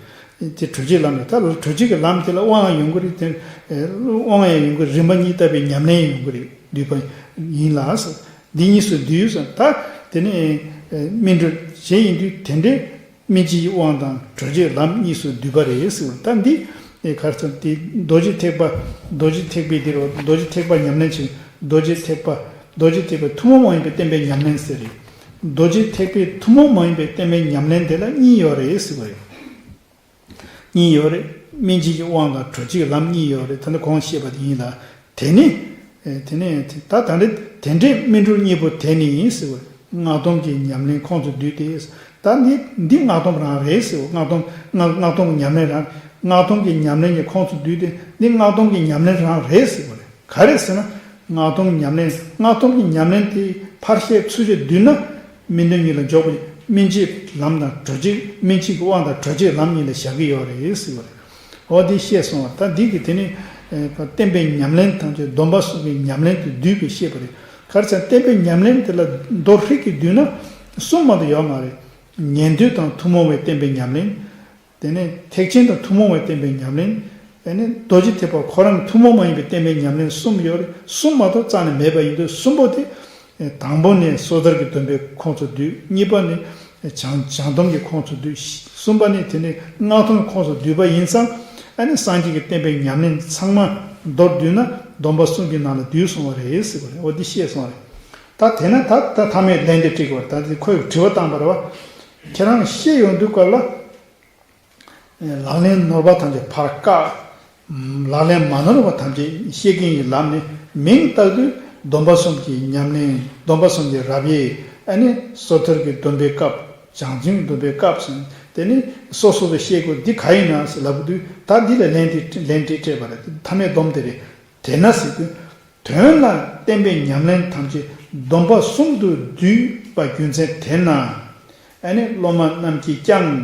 དེ་གྲོལ་བྱེད་ཀྱི་ལམ་རེད། ད་གྲོལ་བྱེད་ཀྱི་ལམ་དེ་ལ་དབང་ཡོང་གི་རེད་དེ། དབང་ཡང་ཡོང་གི་རེད། རིམ་པ་གཉིས་ལྟ་བུའི་ཉམས་ལེན་ཡོང་གི་རེད། བསྡུས་པ་ཡིན་ལ་ཟེར། འདི་གཉིས་སུ་བསྡུས་ཟེར། ད་དེ་ནས་སྨིན་གྲོལ་གཞན་ཡིན་དུས་དེ་འདྲའི་སྨིན་བྱེད་ཀྱི་དབང་དང་གྲོལ་བྱེད་ཀྱི་ལམ་གཉིས་སུ་བསྡུས་པ་རེད་ཟེར། ད་འདི་ག་རེ་ཟེར། དེ་རྡོ་རྗེ་ཐེག་པ། རྡོ་རྗེ་ཐེག་པའི་འདི་རུ་རྡོ་རྗེ་ཐེག་པ་ཉམས་ལེན་བྱེད། རྡོ་རྗེ་ཐེག་པ། རྡོ་རྗེ་ཐེག་པའི་ཐུན་མོང་མ་ཡིན་པའི་བསྟན་པའི་ཉམས་ལེན་ཟེར་རེད། རྡོ་རྗེ་ཐེག་པའི་ཐུན་མོང་མ་ཡིན་པའི་བསྟན་པའི་ཉམས་ལེན་དེ་ལ་གཉིས་ཡོད་རེད་ཟེར་བ་རེད། གཉིས་ཡོད་རེད། སྨིན་བྱེད་ཀྱི་དབང་དང་གྲོལ་བྱེད་ཀྱི་ལམ་གཉིས་ཡོད་རེད། ད་ནི་གོང་བཤད་པ་དེ་ཡིན་ལ། དེ་ནི། དེ་ནི་ད་ད་འདྲ་དེ་འདྲའི་སྨིན་གྲོལ་གཉིས་པོ་དེ་ནི་ཡིན་ཟེར་བ་རེད། སྔགས་སྡོམ་གྱི་ཉམས་ལེན་ཁོང་དུ་བསྡུས་ཏེ། ད་འདི་འདི་སྔགས་སྡོམ་རང་རེད་ཟེར་བ། སྔགས་སྡོམ་སྔགས་སྔགས་སྡོམ་གྱི་ཉམས་ལེན་རང་། སྔགས་སྡོམ་གྱི་ཉམས་ལེན་གྱི་ཁོང་དུ་བསྡུས་ཏེ་འདི་སྔགས་སྡོམ་གྱི་ཉམས་ལེན་རང་རེད་ཟེར་བ་རེད། ག་རེ་ཟེར་ན། སྔགས་སྡོམ་ཉམས་ལེན། སྔགས་སྡོམ་གྱི་ཉམས་ལེན་དེ་ཕར་བཤད་ཚུར་བཤད་བསྡུས་ན། སྨིན་དོན་གཉིས་ལ་འཇོག་པའི་སྨིན་བྱེད་ལམ་དང་གྲོལ་བྱེད། སྨིན་བྱེད་ཀྱི་དབང་དང་གྲོལ་བྱེད་ལམ་གཉིས་ལ་བཞག་གི་ཡོད་རེད་ཟེར་བ་རེད། འོ་དེ་བཤད་སོང་བ། ད་འདི་གི་དེ་ནི་བསྟན་པའི་ཉམས་ལེན་ཐམས་ཅད་སྡོམ་པ་གསུམ་གྱི་ཉམས་ལེན་དུ་བསྡུས་པའི་བཤད་པ་རེད། ག་རེ་ཟེར་ན་བསྟན་པའི་ཉམས་ལེན་དེ་ལ་མདོ་ཧྲིལ་གྱིས་བསྡུས་ན་གསུམ་མ་གཏོགས་ཡོད་མ་རེད། ཉན་ཐོས་དང་ཐུན་མོང་བའི་བསྟན་པའི་ཉམས་ལེན། དེ་ནས་ཐེག་ཆེན་དང་ཐུན་མོང་བའི་བསྟན་པའི་ཉམས་ལེན། དེ་ནས་རྡོ་རྗེ་ཐེག་པ་ཁོ་རང་ཐུན་མོང་མ་ཡིན་པའི་བསྟན་པའི་ཉམས་ལེན་གསུམ་ཡོད་རེད། གསུམ་མ་གཏོགས་རྩ་ནས་མེད་པ་ཡིན་དུས་གསུམ་པོ་དེ། དང་པོ་ནས་སོ་ཐར་གྱི་སྡོམ་པའི་ཁོངས་སུ་བསྡུས། གཉིས་པ་ནས་བྱང་བྱང་སྡོམ་གྱི་ཁོངས་སུ་བསྡུས། གསུམ་པ་ནས་དེ་ནས་སྔགས་སྡོམ་ཁོངས་སུ་བསྡུས་པ་ཡིན་ཙང་། ཨ་ནི་སངས་རྒྱས་ཀྱི་བསྟན་པའི་ཉམས་ལེན་ཚང་མ་མདོར་བསྡུས་ན་སྡོམ་པ་གསུམ་གྱི་ནང་ལ་འདུས་སོང་བ་རེད་ཟེར་བ་རེད། འོ་འདི་བཤད་སོང་བ་རེད། ད་དེ་ན་ད་ད་མཐའ་མའི་ལན་དེ་དྲིས་དགོས་པ་རེད། ད་དེ་ཁོས་དྲི་བ་བཏང་པ་རེད་བ། ཁྱེད་རང་བཤད་ཡོང་དུས་སྐབས་ལ། ལག་ལེན་ནོར་བ་ཐམས་ཅད་ཕར་བཀག་ལག་ལེན་མ་ནོར་བ་ཐམས་ཅད་ཤེས་མཁན་གྱི་ལམ་ནི་མིང་བཏགས་དུས་སྡོམ་པ་གསུམ་གྱི་ཉམས་ལེན། སྡོམ་པ་གསུམ་གྱི་རབ་དབྱེ། ཨ་ནི་སོ་ཐར་གྱི་སྡོམ་པའི་སྐབས། བྱང་སེམས་སྡོམ་པའི་སྐབས་སུ། དེ་ནི་སོ་སོ་སོ་བཤད་དགོས། འདི་ག་ཡིན་ན་ཟེར་ལབ་དུས་ད་འདི་ལ་ལན་དེ་ལན་དེ་སྤྲད་པ་རེད། མཐའ་མའི་སྡོམ་དེ་རེད། དེས་ན་ཟེར་དུས། དོན་ལ་བསྟན་པའི་ཉམས་ལེན་ཐམས་ཅད་སྡོམ་པ་གསུམ་དུ་བསྡུས་པ་རྒྱུ་མཚན་དེས་ན། ཨ་ནི་སློབ་མ་རྣམས་ཀྱིས་ཀྱང་།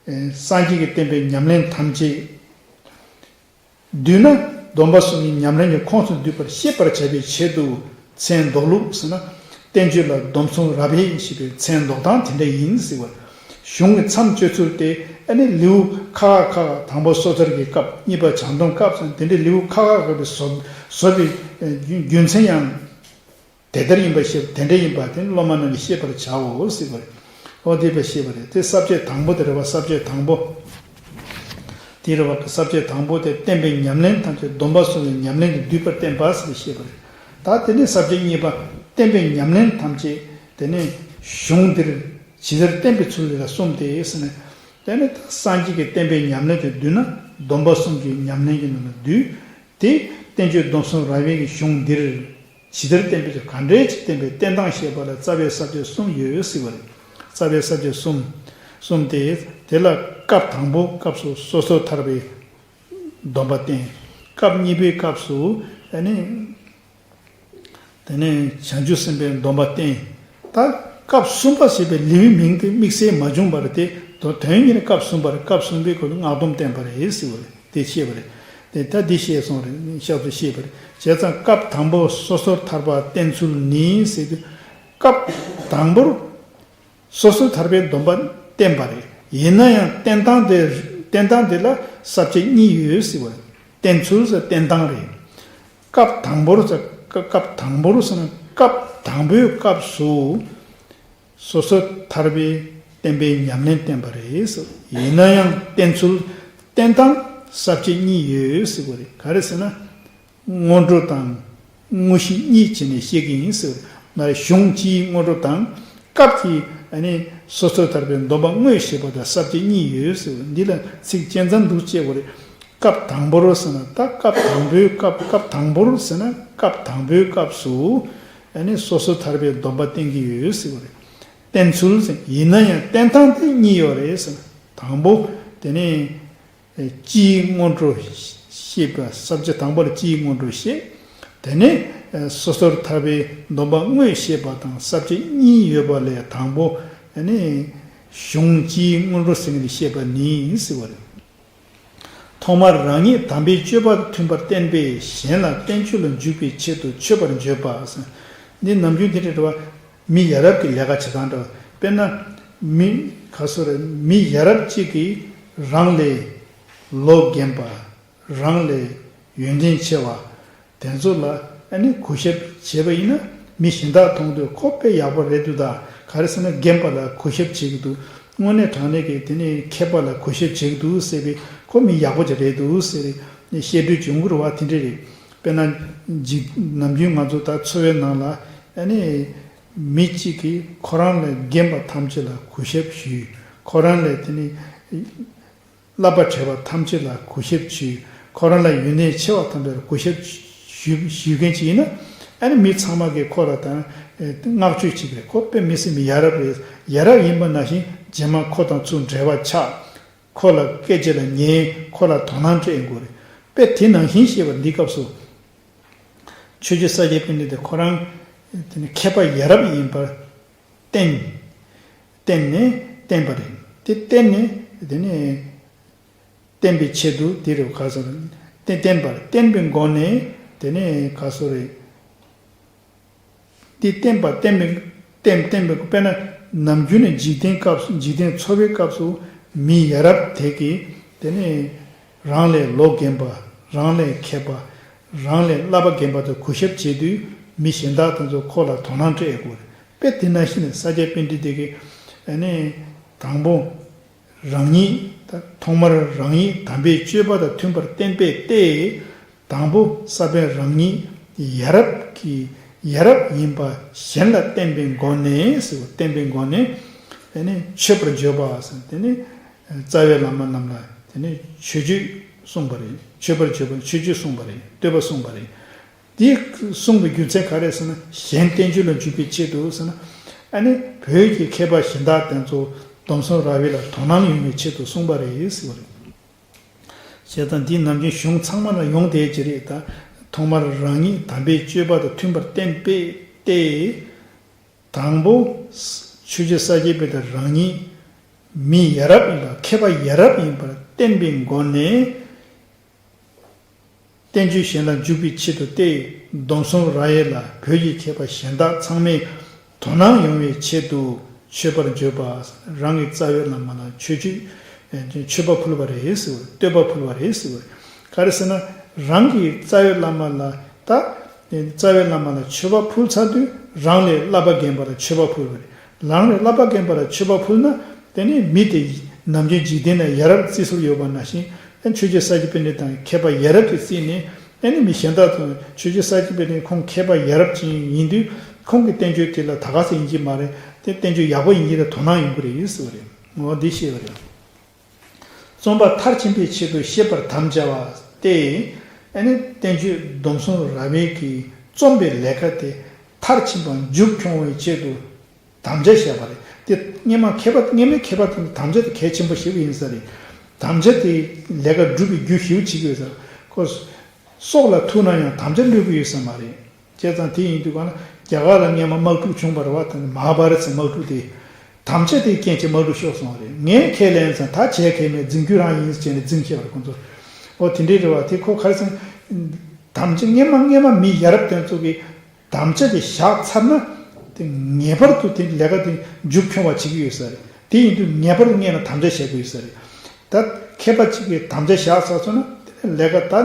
སངས་རྒྱས་ཀྱི་བསྟན་པའི་ཉམས་ལེན་ཐམས་ཅད་བསྡུས་ན་སྡོམ་པ་གསུམ་གྱི་ཉམས་ལེན་གྱི་ཁོངས་སུ་འདུས་པར་ཤེས་པར་བྱ་བའི་ཆེད་དུ་མཚན་འདོགས་ལུགས་ཟེར་ན། བསྟན་བཅོས་ལ་སྡོམ་གསུམ་རབ་དབྱེ་ཞེས་པའི་མཚན་འདོགས་སྟངས་དེ་འདྲ་ཡིན་ཟེར་བ། གཞུང་གི་མཚམས་གཅོད་ཚུལ་དེ་ཨ་ནི་ལེའུ་ཁག་ཁག་ཁག་དང་པོ་སོ་ཐར་གྱི་སྐབས། གཉིས་པ་བྱང་སྡོམ་སྐབས་སུ་དེ་འདྲའི་ལེའུ་ཁག་ཁག་ཁག་པའི་བཟོ་བཟོ་བའི་རྒྱུ་མཚན་ཡང་། དེ་ལྟར་ཡིན་པ་ཤེས། དེ་འདྲ་ཡིན་པ་དེ་ནི་སློབ་མ་རྣམས་ཀྱིས་ཤེས་པར་བྱའོ་ཟེར་བ་རེད། འོ་དེ་བས་ཤེས་པ་རེད། དེ་ས་བཅད་དང་པོ་དེ་རེད་བ། ས་བཅད་དང་པོ། དེ་རེད་བ། ས་བཅད་དང་པོ་དེ་བསྟན་པའི་ཉམས་ལེན་ཐམས་ཅད་སྡོམ་པ་གསུམ་གྱི་ཉམས་ལེན་དུ་བསྡུས་པར་བསྟན་པ་ཟེར་ཤེས་པ་རེད། ད་དེ་ནས་ས་བཅད་གཉིས་པ། བསྟན་པའི་ཉམས་ལེན་ཐམས་ཅད་དེ་ནས་གཞུང་འདིར་ཇི་ལྟར་བསྟན་པའི་ཚུལ་ལ་གསུམ་སྟེ་ཟེར་ནས། དེ་ནས་ད་སངས་རྒྱས་ཀྱི་བསྟན་པའི་ཉམས་ལེན་དེ་བསྡུས་ན་སྡོམ་པ་གསུམ་གྱི་ཉམས་ལེན་གྱི་ནང་ལ་འདུས། དེ་བསྟན་བཅོས་སྡོམ་གསུམ་རབ་དབྱེ་གི་གཞུང་འདིར། ཇི་ལྟར་བསྟན་པའི་ག་འདྲའི་ཅིག་བསྟན་པའི་བསྟན་སྟངས་བཤད་པ་ལ་རྩ་བའི་ས་བཅད་གསུམ་ཡོད་ཟེར་བ་རེད། རྩ་བའི་ས་བཅད་གསུམ། གསུམ་སྟེ། དེ་ལ་སྐབས་དང་པོའི་སྐབས་སུ་སོ་སོར་ཐར་པའི་སྡོམ་པ་བསྟན། སྐབས་གཉིས་པའི་སྐབས་སུ་ཨ་ནི། དེ་ནས་བྱང་ཆུབ་སེམས་དཔའི་སྡོམ་པ་བསྟན། ད་སྐབས་གསུམ་པ་ཞེས་པའི་ལེའུའི་མིང་དེ་དམིགས་བསལ་མ་བྱུང་བར་དེ་དོན་དོན་གཉེར་སྐབས་གསུམ་པར། སྐབས་གསུམ་པའི་སྐོར་ལ་སྔགས་སྡོམ་བསྟན་པ་རེད་ཟེར་བ་རེད། དེ་བཤད་པ་རེད། དེ་ད་འདི་བཤད་སོང་རེད། ཤབ་ཏུ་བཤད་པ་རེད། བྱས་ཙང་སྐབས་དང་པོ་སོ་སོར་ཐར་པ་བསྟན་ཚུལ་ནི་ཟེར་དུས། སྐབས་དང་པོར་སོ་སོར་ཐར་པའི་སྡོམ་པ་བསྟན་པ་རེད། ཡིན་ན་ཡང་བསྟན་སྟངས་དེ། བསྟན་སྟངས་དེ་ལ་ས་བཅད་གཉིས་ཡོད་ཟེར་བ་རེད། བསྟན་ཚུལ་ཟེར་བསྟན་སྟངས་རེད། སྐབས་དང་པོར་ཟེར། སྐབས་དང་པོར་ཟེར་ན་སྐབས་དང་པོའི་སྐབས་སུ་སོ་སོར་ཐར་པའི་བསྟན་པའི་ཉམས་ལེན་བསྟན་པ་རེད། ཡིན་ན་ཡང་བསྟན་ཚུལ་བསྟན་སྟངས་ས་བཅད་གཉིས་ཡོད་ཟེར་བ་རེད། ག་རེ་ཟེར་ན། སྔོན་འགྲོ་དང་དངོས་གཞི་གཉིས་བྱས་ནས་བཤད་ཀྱི་ཡིན་ཟེར། མ་རེད། གཞུང་སྤྱིའི་སྔོན་འགྲོ་དང་སྐབས་ཀྱི་ ཨ་ནི་སོ་སོར་ཐར་པའི་སྡོམ་པ་དངོས་བཞེས་པ་དང་ས་བཅད་གཉིས་ཡོད་ཟེར་བ་འདི་ལ་ཚིག་གཅན་ཚ་འདུག་ཅེས་པ་རེད། སྐབས་དང་པོར་ཟེར་ན་ད་སྐབས་དང་པོའི་སྐབས་སྐབས་དང་པོར་ཟེར་ན་སྐབས་དང་པོའི་སྐབས་སུ་ཨ་ནི་སོ་སོར་ཐར་པའི་སྡོམ་པ་བསྟན་གྱི་ཡོད་ཟེར་བ་རེད། བསྟན་ཚུལ་ཟེར་ཡིན་ན་ཡང་བསྟན་སྟངས་དེ་གཉིས་ཡོད་རེད་ཟེར་ན་དང་པོ་དེ་ནི། སྤྱིའི་སྔོན་འགྲོ་བཤད་པ་ས་བཅད་དང་པོ་ལ་སྤྱིའི་སྔོན་འགྲོ་བཤད། དེ་ནས་སོ་སོར་ཐར་པའི་སྡོམ་པ་དངོས་བཤད་པ་དང་ས་བཅད་གཉིས་ཡོད་པ་ལས་དང་པོ་ནི་གཞུང་སྤྱིའི་སྔོན་འགྲོ་ཟེར་མཁན་དེ་བཤད་པ་ནི་ཟེར་བ་རེད། ཐོག་མར་རང་ཉིད་དམ་པའི་སྤྱོད་པ་དང་མཐུན་པར་བསྟན་པས་གཞན་ལ་བསྟན་བཅོས་ལ་འཇུག་པའི་ཆེད་དུ་མཆོད་པར་བརྗོད་པ། འདི་ནམ་རྒྱུན་དེ་འདྲ་རེད་བ། མི་ཡ་རབས་ཀྱི་ལས་ཀ་བྱེད་སྟངས་འདྲ་བ། དཔེར་ན། མི། ག་སོ་རེད། མི་ཡ་རབས་གཅིག་གིས་རང་ལས་ལོ་རྒན་པ། རང་ལས་ཡོན་ཏན་ཆེ་བ། དེ་ཚོ་ལ་ཨ་ནི་གུས་ཞབས་བྱས་པ་ཡིན་ན་མི་གཞན་དག་མཐོང་དུས་ཁོ་དཔེ་ཡག་པོ་རེད་འདུག་ད་ག་རེ་ཟེར་ན་རྒན་པ་ལ་གུས་ཞབས་བྱེད་ཀྱི་འདུག་དངོས་གནས་དྲང་གནས་ཀྱི་དེ་ནི་མཁས་པ་ལ་གུས་ཞབས་བྱེད་ཀྱི་འདུག་ཟེར་བའི་ཁོ་མི་ཡག་པོ་ཅིག་རེད་འདུག་ཟེར་བཤད་སྲོལ་ཅིག་ཡོང་གི་རེད་བ། དེ་འདྲ་རེད། དཔེར་ན། འཇིག་ནམ་རྒྱུན་ང་ཚོ་ད་འཚོ་བའི་ནང་ལ་ཨ་ནི། མི་གཅིག་གིས་ཁོ་རང་ལས་རྒན་པ་ཐམས་ཅད་ལ་གུས་ཞབས་ཞུས། ཁོ་རང་ལས་དེ་ནི། བསླབ་པ་བྲལ་བ་ཐམས་ཅད་ལ་གུས་ཞབས་ཞུས། ཁོ་རང་ལས་ཡོན་ཏན་ཆེ་བ་ཐམས་ཅད་ལ་གུས་ཞབས་ཞུ་ཞུ་མཁན་ཅིག་ཡིན་ན། ཨ་ནི་མི་ཚང་མ་གིས་ཁོ་ལ་ད་བསྔགས་བརྗོད་བྱེད་ཀྱི་རེད། ཁོ་དཔེ་མི་སྲིད་མི་ཡ་རབས་རེད། ཡ་རབས་ཡིན་པ་ནང་བཞིན་རྗེས་མ་ཁོ་དང་ཚུར་འབྲེལ་བ་ཆགས། ཁོ་ལ་སྐད་ཆ་ལ་ཉན། ཁོ་ལ་དོ་སྣང་སྤྲད་དགོས་རེད། དཔེ་དེ་ནང་བཞིན་ཞེས་པ་འདི་སྐབས་སུ། ཆོས་རྗེ་ས་སྐྱ་པཎྜི་ཏ་ཁོ་རང་དེ་ནི་མཁས་པ་ཡ་རབས་ཡིན་པར་བསྟན། བསྟན་ནས་བསྟན་པ་རེད། དེ་བསྟན་ནས་དེ་ནས་བསྟན་པའི་ཆེད་དུ་དེ་རུ་ག་སོ་རེད། བསྟན་བསྟན་པར་བསྟན་པའི་སྒོ་ནས་དེ་ནས་ག་སོ་རེད། འདི་བསྟན་པ་བསྟན་པའི་བསྟན་བསྟན་པའི་དཔེར་ན་ནམ་རྒྱུན་ནས་འཇིག་རྟེན་སྐབས་སུ་འཇིག་རྟེན་འཚོ་བའི་སྐབས་སུ་མི་ཡ་རབས་དེ་གིས་དེ་ནས་རང་ལས་ལོ་རྒན་པ། རང་ལས་མཁས་པ། རང་ལས་བསླབ་པ་རྒན་པ་དང་གུས་ཞབས་བྱེད་དུས་མི་གཞན་དག་དེ་ཚོ་ཁོ་ལ་དོ་སྣང་སྤྲད་དགོས་རེད། དཔེ་དེ་ནང་བཞིན་ནས་ས་སྐྱ་པཎྜི་ཏ་གིས་ཨ་ནི་དང་པོ་རང་ཉིད་ད་ཐོག་མར་རང་ཉིད་དམ་པའི་སྤྱོད་པ་དང་མཐུན་པར་བསྟན་པས་ཏེ། དང་པོ་ས་པཎ་རང་ཉིད་ཡ་རབས་ཀྱི་ཡ་རབས་ཡིན་པ་གཞན་ལ་བསྟན་པའི་སྒོ་ནས་ཟེར་བ་བསྟན་པའི་སྒོ་ནས་དེ་ནི་མཆོད་པར་བརྗོད་པ་ཟེར་དེ་ནི་རྩ་བའི་བླ་མ་རྣམས་ལ་དེ་ནི་མཆོད་བརྗོད་གསུངས་པ་རེད། མཆོད་པར་བརྗོད་པ་མཆོད་བརྗོད་གསུངས་པ་རེད། བསྟོད་པ་གསུངས་པ་རེད། འདི་གསུངས་པའི་རྒྱུ་མཚན་ག་རེ་ཟེར་ན་གཞན་བསྟན་བཅོས་ལ་འཇུག་པའི་ཆེད་དུ་ཟེར་ན་ཨ་ནི་བོད་ཀྱི་མཁས་པ་གཞན་དག་དེ་ཚོ་སྡོམ་གསུམ་ར་བའི་ལ་དོ་སྣང་ཡོང་བའི་ཆེད་དུ་གསུངས་པ་རེད་ཟེར་བ་རེད། བྱས་ཙང་འདི་ནམ་རྒྱུན་གཞུང་ཚང་མ་ལ་ཡོང་བསྡད་ཀྱི་རེད་ད། ཐོག་མར་རང་ཉིད་དམ་པའི་སྤྱོད་པ་དང་མཐུན་པར་བསྟན་པས་ཏེ། དང་པོ། ཆོས་རྗེ་ས་སྐྱ་པཎྜི་ཏ་རང་ཉིད་མི་ཡ་རབས་ཡིན་པ་མཁས་པ་ཡ་རབས་ཡིན་པར་བསྟན་པའི་སྒོ་ནས། བསྟན་བཅོས་གཞན་ལ་འཇུག་པའི་ཆེད་དུ་སྟེ། སྡོམ་གསུམ་ར་ཡས་ལ་བོད་ཀྱི་མཁས་པ་གཞན་དག་ཚང་མས་དོ་སྣང་ཡོང་བའི་ཆེད་དུ་མཆོད་པར་བརྗོད་པ། རང་གི་རྩ་བའི་བླ་མ་ལ་མཆོད་བརྗོད་མཆོད་པ་ཕུལ་བ་རེད་ཟེར། བསྟོད་པ་ཕུལ་བ་རེད་ཟེར། ག་རེ་ཟེར་ན་རང་གི་རྩ་བའི་བླ་མ་ལ་ད་རྩ་བའི་བླ་མ་ལ་མཆོད་པ་ཕུལ་ཚར་དུས་རང་ལས་བསླབ་པ་རྒན་པ་ལ་མཆོད་པ་ཕུལ་བ་རེད། རང་ལས་བསླབ་པ་རྒན་པ་ལ་མཆོད་པ་ཕུལ་ན་དེ་ནི་མི་དེ་ནམ་རྒྱུན་འཇིག་རྟེན་ན་ཡ་རབས་བརྩི་སྲོལ་ཡོད་པ་ནང་བཞིན་ཆོས་རྗེ་ས་སྐྱ་པཎྜི་ཏ་དང་མཁས་པ་ཡ་རབས་ཀྱིས་བརྩིས་ནས་ཨ་ནི་མི་གཞན་དག་ཚོ་ཆོས་རྗེ་ས་སྐྱ་པཎྜི་ཏ་ཁོང་མཁས་པ་ཡ་རབས་ཅན་ཡིན་དུས་ཁོང་གི་བསྟན་བཅོས་དེ་ལ་ད་ག་ས་ཡིན་གྱི་མ་རེད། དེ་བསྟན་བཅོས་ཡག་པོ་ཡིན་གྱི་རེད། དོ་སྣང་ཡོང་གི་རེད་ཟེར་བ་རེད། འོ་འདི་ཤེས་པ་རེད། རྩོམ་པ་མཐར་ཕྱིན་པའི་ཆེད་དུ་བཤད་པར་དམ་བཅའ་བ་སྟེ། ཨ་ནི་བསྟན་བཅོས་སྡོམ་གསུམ་ར་བའི་གི་རྩོམ་པའི་ལས་ཀ་དེ་མཐར་ཕྱིན་པ་མཇུག་འཁྱོངས་པའི་ཆེད་དུ། དམ་བཅའ་བཞག་པ་རེད། དེ་སྔོན་མ་མཁས་པ་སྔོན་མའི་མཁས་པ་དང་དམ་བཅའ་དེ་གལ་ཆེན་པོ་ཞིག་ཡིན་ས་རེད། དམ་བཅའ་དེ་ལས་ཀ་སྒྲུབ་པའི་རྒྱུ་ཞིག་བྱེད་ཀྱི་ཡོད་ས་རེད། ཁོ་སྲོག་ལ་ཐུག་ན་ཡང་དམ་བཅའ་བློས་ཀྱི་ཡོད་ས་མ་རེད། བྱས་ཙང་དེ་ཡིན་དུས་གང་ན་རྒྱ་གར་ལ་སྔོན་མ་དམག་འཁྲུག་བྱུང་བ་རེད་བ། དེ་ནི་མ་ཧཱ་བྷ་ར་ཏའི་དམག་འཁྲུག་དེ་དམ་བཅའ་དེའི་རྐྱེན་གྱིས་དམག་འཁྲུག་ཤོར་སོང་བ་རེད། ངས་ཁས་ལེན་ཙང་ད་བྱས་ཁས་མེད་འཛིང་རྒྱུ་རང་ཡིན་ཟེར་ནས་འཛིང་བྱས་པ་རེད་ཁོ་ཚོ། འོ་དེ་འདྲའི་རེད་བ། དེ་ཁོ་ག་རེ་ཟེར་ན་དམ་བཅའ་སྔོན་མ་སྔོན་མ་མི་ཡ་རབས་དེ་ཚོ་གིས། དམ་བཅའ་དེ་བཞག་ཚར་ན། དེ་ངེས་པར་དུ་དེ་ལས་ཀ་དེ་མཇུག་འཁྱོངས་པ་བྱེད་ཀྱི་ཡོད་ས་རེད། དེ་ཡིན་དུས་ངེས་པར་དུ་སྔོན་ལ་དམ་བཅའ་བཞག་དགོས་ཡོད་ས་རེད། ད་མཁས་པ་གཅིག་གིས་དམ་བཅའ་བཞག་ཚར་སོང་ན་དེ་ལས་ཀ་ད་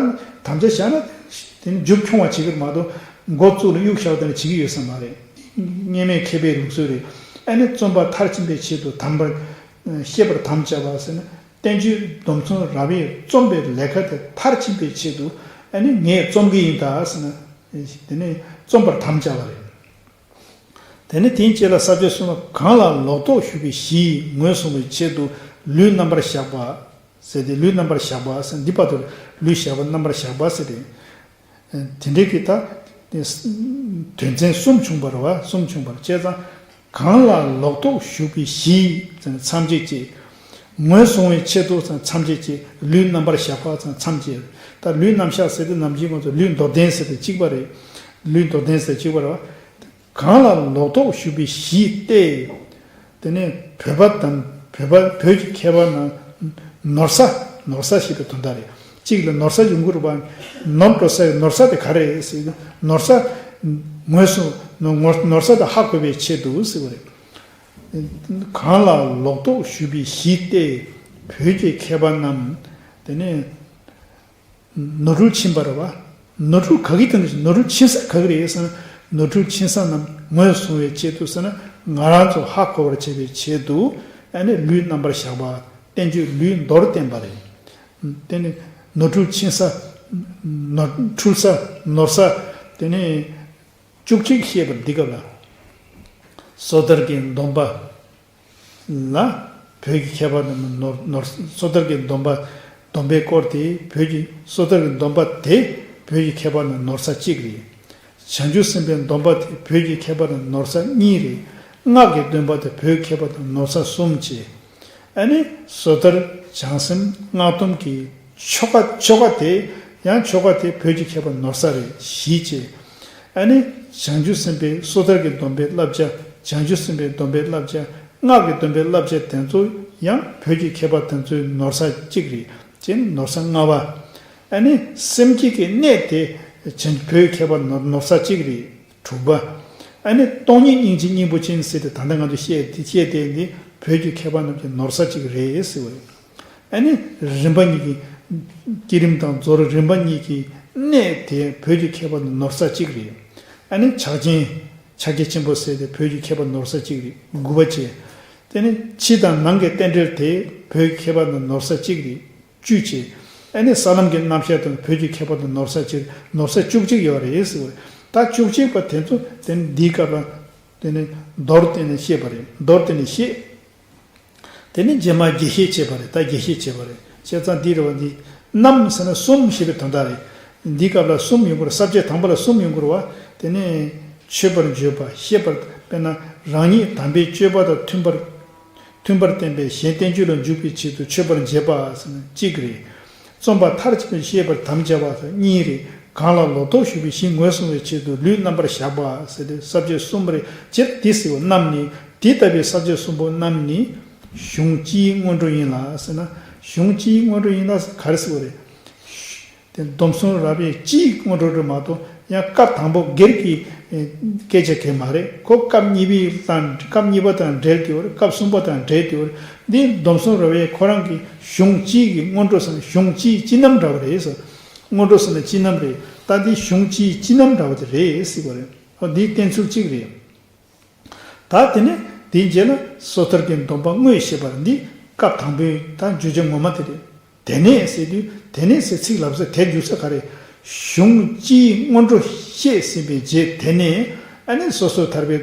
དམ་བཅའ་བཞག་ན་དེ་ནི་མཇུག་འཁྱོངས་པ་བྱེད་ཀྱི་རེད་མ་གཏོགས་འགོ་བཙུགས་ལ་གཡུག་བཞག་དེ་ནི་བྱེད་ཀྱི་ཡོད་ས་མ་རེད། སྔོན་མའི་མཁས་པའི་ལུགས་སྲོལ་རེད། ཨ་ནི་རྩོམ་པ་མཐར་ཕྱིན་པའི་ཆེད་དུ་དམ་པར་བཤད་པར་དམ་བཅའ་བ་ཟེར་ན། བསྟན་བཅོས་སྡོམ་གསུམ་ར་བའི་རྩོམ་པའི་ལས་ཀ་དེ་མཐར་ཕྱིན་པའི་ཆེད་དུ་ཨ་ནི་ངས་རྩོམ་གྱི་ཡིན་ད་ཟེར་ན། དེ་ནས་རྩོམ་པར་དམ་བཅའ་བ་རེད། དེ་ནས་དེའི་རྗེས་ལ་ས་བཅད་གསུམ་པ། གང་ལ་ལོག་རྟོག་ཞུགས་པའི་གཞི་ཡིས་ངོས་བཟུང་བའི་ཆེད་དུ་ལུས་རྣམ་པར་གཞག་པ་ཟེར་ཏེ། ལུས་རྣམ་པར་གཞག་པ་ཟེར་འདི་བར་དུ་ལུས་གཞག་པ་རྣམ་པར་གཞག་པ་ཟེར་ཏེ། དེ་འདྲའི་གི་ད་དོན་ཚན་གསུམ་བྱུང་བ་རེད་བ། གསུམ་བྱུང་བ་རེད། བྱས་ཙང་གང་ལ་ལོག་རྟོག་ཞུགས་པའི་གཞི་ཡིས་མཚམས་བཅད་ཅེས། ངོས་བཟུང་བའི་ཆེད་དུ་མཚམས་བཅད་ཅེས། ལུས་རྣམ་པར་གཞག་པ་མཚམས་བཅད། ད་ལུས་རྣམ་གཞག་ཟེར་དུས་ནམ་རྒྱུན་ང་ཚོ་ལུས་མདོར་བསྟན་ཟེར་དུས་གཅིག་པ་རེད། ལུས་མདོར་བསྟན་ཟེར་གཅིག་པ་རེད་བ། གང་ལ་ལོག་རྟོག་ཞུགས་པའི་གཞི་སྟེ། དེ་ནས་བོད་པ་དང་བོད་པ་བོད་ཀྱི་མཁས་པ་རྣམས་ནོར་ས། ནོར་ས་ཞེས་པའི་དོན་དག་རེད། གཅིག་ལ་ནོར་ས་ཡོང་གི་རེད་པ། ནོར་འགྲོ་ས་ཡི་ནོར་ས་དེ་ག་རེ་རེད་ཟེར་ན། ནོར་ས་ངོས་སུ་ནོར་ནོར་ས་དེ་ཧ་གོ་བའི་ཆེད་དུ་ཟེར་བ་རེད། གང་ལ་ལོག་རྟོག་ཞུགས་པའི་གཞི་སྟེ། བོད་ཀྱི་མཁས་པ་རྣམས་དེ་ནས་ནོར་འཁྲུལ་ཕྱིན་པ་རེད་བ། ནོར་འཁྲུལ་ག་གི་སྟེང་དུ་ནོར་འཁྲུལ་ཕྱིན་ས་ག་གི་རེད་ཟེར་ན། ནོར་འཁྲུལ་ཕྱིན་ས་རྣམས་ངོས་བཟུང་བའི་ཆེད་དུ་ཟེར་ན། ང་རང་ཚོ་ཧ་གོ་བར་བྱེད་པའི་ཆེད་དུ་ཨ་ནི་ལུས་རྣམ་པར་གཞག་པ། བསྟན་བཅོས་ལུས་མདོར་བསྟན་པ་རེད། དེ་ནི་ནོར་འཁྲུལ་ཕྱིན་ས། ནོར་འཁྲུལ་ས། ནོར་ས། དེ་ནི་བཅུ་གཅིག་བཤད་པར་འདི་སྐབས་ལ། སོ་ཐར་གྱི་སྡོམ་པ་ལ་བོད་ཀྱི་མཁས་པ་རྣམས་ནོར་ནོར། སོ་ཐར་གྱི་སྡོམ་པ། སྡོམ་པའི་སྐོར་དེ་བོད་ཀྱི། སོ་ཐར་གྱི་སྡོམ་པ་དེ་བོད་ཀྱི་མཁས་པ་རྣམས་ནོར་ས་གཅིག་རེད། བྱང་ཆུབ་སེམས་དཔའི་སྡོམ་པ་དེ་བོད་ཀྱི་མཁས་པ་རྣམས་ནོར་ས་གཉིས་རེད། སྔགས་ཀྱི་སྡོམ་པ་དེ་བོད་མཁས་པ་རྣམས་ནོར་ས་གསུམ་བྱས། ཨ་ནི་སོ་ཐར། བྱང་སེམས། སྔགས་སྡོམ་གྱི་ཆོ་ག། ཆོ་ག་དེ་ཡང་ཆོ་ག་དེ་བོད་ཀྱི་མཁས་པ་ནོར་ས་རེད། བཞི་བྱས། ཨ་ནི་བྱང་ཆུབ་སེམས་དཔའི། སོ་ཐར་གྱི་སྡོམ་པའི་བསླབ་བྱ། བྱང་ཆུབ་སེམས་དཔའི་སྡོམ་པའི་བསླབ་བྱ། སྔགས་ཀྱི་སྡོམ་པའི་བསླབ་བྱ་དེ་ཚོ་ཡང་བོད་ཀྱི་མཁས་པ་དེ་ཚོའི་ནོར་ས་གཅིག་རེད། ཅེས་ནོར་ས་ལྔ་པ། ཨ་ནི་སེམས་བསྐྱེད་ཀྱི་གནད་དེ་བྱང་བོད་མཁས་པ་ནོར་ནོར་ས་གཅིག་རེད། དྲུག་པ། ཨ་ནི་སྟོང་ཉིད་སྙིང་རྗེ་སྙིང་པོ་ཅན་ཟེར་ཏེ་ད་ལྟ་ང་ཚོ་བཤད་དེ། བཤད་དེ་འདི་བོད་ཀྱི་མཁས་པ་རྣམས་ཀྱི་ནོར་ས་གཅིག་རེད་ཟེར་བ་རེད། ཨ་ནི་རིམ་པ་གཉིས་ཀྱི། བསྐྱེད་རིམ་དང་རྫོགས་རིམ་རིམ་པ་གཉིས་ཀྱི་གནད་དེ་བོད་ཀྱི་མཁས་པ་ནོར་ས་གཅིག་རེད། ཨ་ནི་ཕྱག་ཆེན། ཕྱག་རྒྱ་ཆེན་པོ་ཟེར་ཏེ་བོད་ཀྱི་མཁས་པ་ནོར་ས་གཅིག་རེད། དགུ་པ་བྱས། དེ་ནི་ཕྱི་དང་ནང་གི་རྟེན་འབྲེལ་དེ་བོད་ཀྱི་མཁས་པ་ནོར་ས་གཅིག་རེད། བཅུ་བྱས། ཨ་ནི་ས་ལམ་གྱི་རྣམ་གཞག་དང་བོད་ཀྱི་མཁས་པ་དང་ནོར་ས་གཅིག་ནོར་ས་བཅུ་གཅིག་ཡོད་རེད་ཟེར་བ་རེད། ད་བཅུ་གཅིག་པ་དེ་ཚོ་དེ་ནི་འདིའི་སྐབས་ལ་དེ་ནི་མདོར་བསྟན་ནས་བཤད་པ་རེད། མདོར་བསྟན་ནས་བཤད། དེ་ནི་རྗེས་མ་རྒྱས་བཤད་བྱས་པ་རེད། ད་རྒྱས་བཤད་བྱས་པ་རེད། བྱས་ཙང་འདི་རེད་བ། འདི་རྣམ་ཟེར་ན་གསུམ་ཞེས་པའི་དོན་དག་རེད། འདིའི་སྐབས་ལ་གསུམ་ཡོང་གི་རེད། ས་བཅད་དང་པོ་ལ་གསུམ་ཡོང་གི་རེད་བ། དེ་ནི་མཆོད་པར་བརྗོད་པ། བཤད་པར། དཔེར་ན་རང་ཉིད་དམ་པའི་སྤྱོད་པ་དང་མཐུན་པར། མཐུན་པར་བསྟན་པའི་གཞན་བསྟན་བཅོས་ལ་འཇུག་པའི་ཆེད་དུ་མཆོད་པར་བྱེད་པ་ཟེར་ན་གཅིག་རེད། རྩོམ་པ་མཐར་ཕྱིན་པའི་བཤད་པར་དམ་བཅའ་བ་ཟེར་གཉིས་རེད། གང་ལ་ལོག་རྟོག་ཞུགས་པའི་གཞི་ངོས་བཟུང་བའི་ཆེད་དུ་ལུས་རྣམ་པར་གཞག་པ་ཟེར་ཏེ་ས་བཅད་གསུམ་རེད། སྤྱིར་འདི་ཟེར་བ་རྣམས་ནི། དེ་ལྟ་བུའི་ས་བཅད་གསུམ་པོ་རྣམས་ནི་གཞུང་སྤྱིའི་སྔོན་འགྲོ་ཡིན་ལ་ཟེར་ན། གཞུང་སྤྱིའི་སྔོན་འགྲོ་ཡིན་ལ་ཟེར་ག་རེ་ཟེར་བ་རེད། དེ་སྡོམ་གསུམ་རབ་དབྱེ་སྤྱིའི་སྔོན་འགྲོ་རེད་མ་གཏོགས། ཡང་སྐབས་དང་པོ་སྒེར་གྱི་ཨེ་སྐད་ཆ་གང་མ་རེད། ཁོ་སྐབས་གཉིས་པའི་དང་། སྐབས་གཉིས་པ་དང་འབྲེལ་དེ་བར། སྐབས་གསུམ་པ་དང་འབྲེལ་དེ་བར། འདི་སྡོམ་གསུམ་རབ་དབྱེ་ཁོ་རང་གི་གཞུང་སྤྱིའི་གི་སྔོན་འགྲོ་ཟེར་ན། གཞུང་སྤྱིའི་སྤྱི་རྣམ་འདྲ་བ་རེད་ཟེར། སྔོན་འགྲོ་ཟེར་ན་སྤྱི་རྣམ་རེད། ད་འདི་གཞུང་སྤྱིའི་སྤྱི་རྣམ་འདྲ་བ་དེ་རེད་ཟེར་བ་རེད། ཨོ་འདི་བསྟན་ཚུལ་གཅིག་རེད། ད་དེ་ནས་དེའི་རྗེས་ལ་སོ་ཐར་གྱི་སྡོམ་པ་དངོས་བཤད་པར། འདི་སྐབས་དང་པོའི་ད་བརྗོད་བྱ་ངོ་མ་དེ་རེད། དེ་ནས་ཟེར་དུས། དེ་ནས་ཟེར་ཚིག་ལབ་ས་དེ་འཇུག་ས་ག་རེ། གཞུང་སྤྱིའི་སྔོན་འགྲོ་བཤད་ཟིན་པའི་རྗེས་དེ་ནས་ཨ་ནི་སོ་སོར་ཐར་པའི་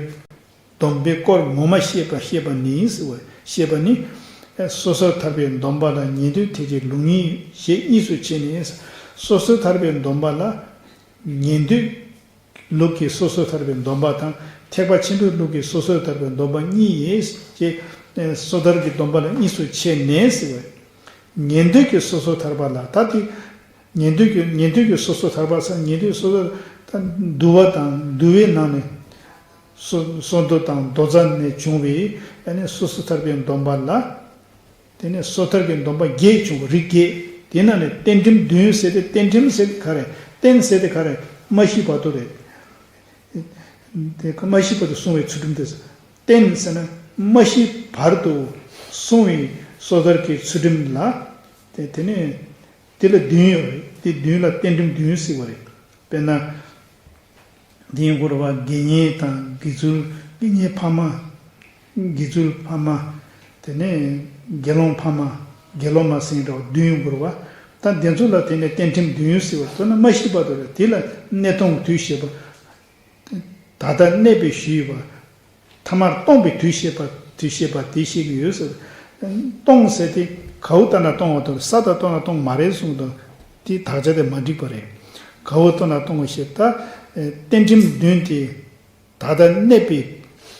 སྡོམ་པའི་སྐོར་ངོ་མ་བཤད་པ། བཤད་པ་ནི་ཟེར་བ། བཤད་པ་ནི། སོ་སོར་ཐར་པའི་སྡོམ་པ་ལ་ཉན་ཐོས་ཐེག་ཆེན་ལུགས་གཉིས་ཞེས་གཉིས་སུ་ཕྱེ་ནས། སོ་སོར་ཐར་པའི་སྡོམ་པ་ལ་ཉན་ཐོས་ལུགས་ཀྱི་སོ་སོར་ཐར་པའི་སྡོམ་པ་དང་། ཐེག་པ་ཆེན་པོའི་ལུགས་ཀྱི་སོ་སོར་ཐར་པའི་སྡོམ་པ་གཉིས་ཡོད་ཅེས། སོ་ཐར་གྱི་སྡོམ་པ་ལ་གཉིས་སུ་ཕྱེ་ནས་ཟེར་བས། ཉན་ཐོས་ཀྱི་སོ་སོར་ཐར་པ་ལ། ད་དེ་ཉན་ཐོས་ཀྱི། ཉན་ཐོས་ཀྱི་སོ་སོར་ཐར་པ་ཟེར། ཉན་ཐོས་སོ་སོར། ད་འདུལ་བ་དང་འདུལ་བའི་ནང་ནས་སོ་སོ་འདུལ་དང་མདོ་རྩ་ནས་བྱུང་བའི་ཨ་ནི་སོ་སོར་ཐར་པའི་སྡོམ་པ་ལ། དེ་ནས་སོ་ཐར་གྱི་སྡོམ་པ་བརྒྱད་བྱུང་བ། རིགས་བརྒྱད། དེ་ནང་ནས་རྟེན་ཁྲིམས་བདུན་ཟེར་ཏེ། རྟེན་ཁྲིམས་ཟེར་ཏེ་ག་རེ། རྟེན་ཟེར་ཏེ་ག་རེ། མ་ཤི་བར་དུ་རེད། དེ་མ་ཤི་བར་དུ་སྲུང་བའི་ཚུལ་ཁྲིམས་དེ། རྟེན་ཟེར་ན་མ་ཤི་བར་དུ་སྲུང་བའི་སོ་ཐར་གྱི་ཚུལ་ཁྲིམས་ལ། དེ་དེ་ནས་དེ་ལ་བདུན་ཡོད་རེད། དེ་བདུན་ལ་རྟེན་ཁྲིམས་བདུན་ཟེར་བ་རེད། དཔེར་ན། འདིའི་འགོར་བ་དགེ་བསྙེན་དང་། དགེ་ཚུལ། དགེ་བསྙེན་ཕ་མ། དགེ་ཚུལ་ཕ་མ། དེ་ནས་དགེ་སློང་ཕ་མ། དགེ་སློབ་མ་ཟེར་འདྲ་བ་བདུན་འགོར་བ། ད་འདི་ཚོ་ལ་དེ་ནས་རྟེན་ཁྲིམས་བདུན་ཟེར་བ། མདོར་ན་མ་ཤི་བར་དུ་རེད། དེ་ལ་གནས་སྟོང་དུས་ཞེས་པ། ད་ལྟ་གནས་པའི་གཞི་ཡོད་པ། ཐ་མར་སྟོང་པའི་དུས་བཤད་པ་དུས་བཤད་པ་དེ་བཤད་ཀྱི་ཡོད་ཟེར། སྟོང་ཟེར་དེ་གའུ་ལྟར་ན་སྟོང་བ་དང་ས་དང་སྟོང་ན་སྟོང་མ་རེད་གསུངས་དང་། དེ་དག་ཆ་དེ་མ་འགྲིག་པ་རེད། གའུ་ལྟར་ན་སྟོང་བ་བཤད་ད། རྟེན་འབྲེལ་བདུན་དེ། ད་ལྟ་གནས་པའི་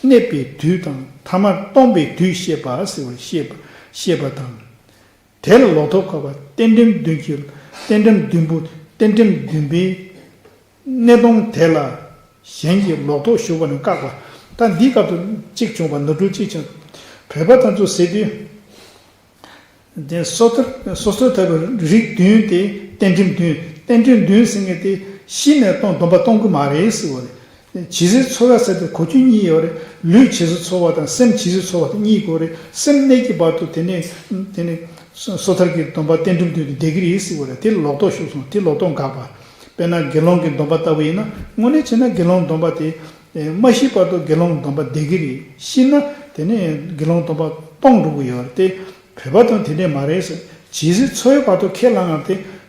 གནས་པའི་དུས་དང་ཐ་མར་སྟོང་པའི་དུས་བཤད་པ་ཟེར་བར་བཤད་པ་བཤད་པ་དང་། དེ་ལ་ལོག་རྟོག་བཀག་པ། རྟེན་འབྲེལ་བདུན་གྱི་རྟེན་འབྲེལ་བདུན་པོ་རྟེན་འབྲེལ་བདུན་པའི་གནས་སྟོང་དེ་ལ་གཞན་གྱི་ལོག་རྟོག་ཞུགས་པ་ནི་བཀག་པ། ད་འདིའི་སྐབས་སུ་གཅིག་བྱུང་བ་ནོར་འཁྲུལ་གཅིག་བྱུང་། བོད་པ་དང་ཚོ་ཟེར་དུས། དེ་སོ་ཐར་སོ་སོ་ཐར་པའི་རིགས་བདུན་དེ་རྟེན་འབྲེལ་བདུན། རྟེན་འབྲེལ་བདུན་ཟེར་མཁན་དེ་ཤི་ནས་སྟོང་སྡོམ་པ་གཏོང་གི་མ་རེད་ཟེར་བ་རེད། ཇི་སྲིད་འཚོ་བ་ཟེར་དེ་གོ་རྒྱུ་གཉིས་ཡོད་རེད། ལུས་ཇི་སྲིད་འཚོ་བ་དང་སེམས་ཇི་སྲིད་འཚོ་བ་དེ་གཉིས་དགོས་རེད། སེམས་གནས་ཀྱི་བར་དུ་དེ་ནས་དེ་ནས་སོ་ཐར་གྱི་སྡོམ་པ་རྟེན་འབྲེལ་བདུན་དེ་བསྡད་ཀྱི་རེད་ཟེར་བ་རེད། དེ་ལོག་རྟོག་ཞུགས་སོང་། དེ་ལོག་རྟོག་འགག་པ། དཔེར་ན་དགེ་སློང་གི་སྡོམ་པ་ལྟ་བུ་ཡིན་ན། དངོས་གནས་བྱས་ན་དགེ་སློང་སྡོམ་པ་དེ་མ་ཤི་བར་དུ་དགེ་སློང་སྡོམ་པ་བསྡད་ཀྱི་རེད། ཤི་ན་དེ་ནས་དགེ་སློང་སྡོམ་པ་སྟོང་འགྲོ་གི་ཡོད་རེད་དེ། བོད་པ་དང་དེ་འདྲས་མ་རེད་ཟེར། ཇི་སྲིད་འཚོ་བའི་བར་དུ་ཁས་བླངས་ཡང་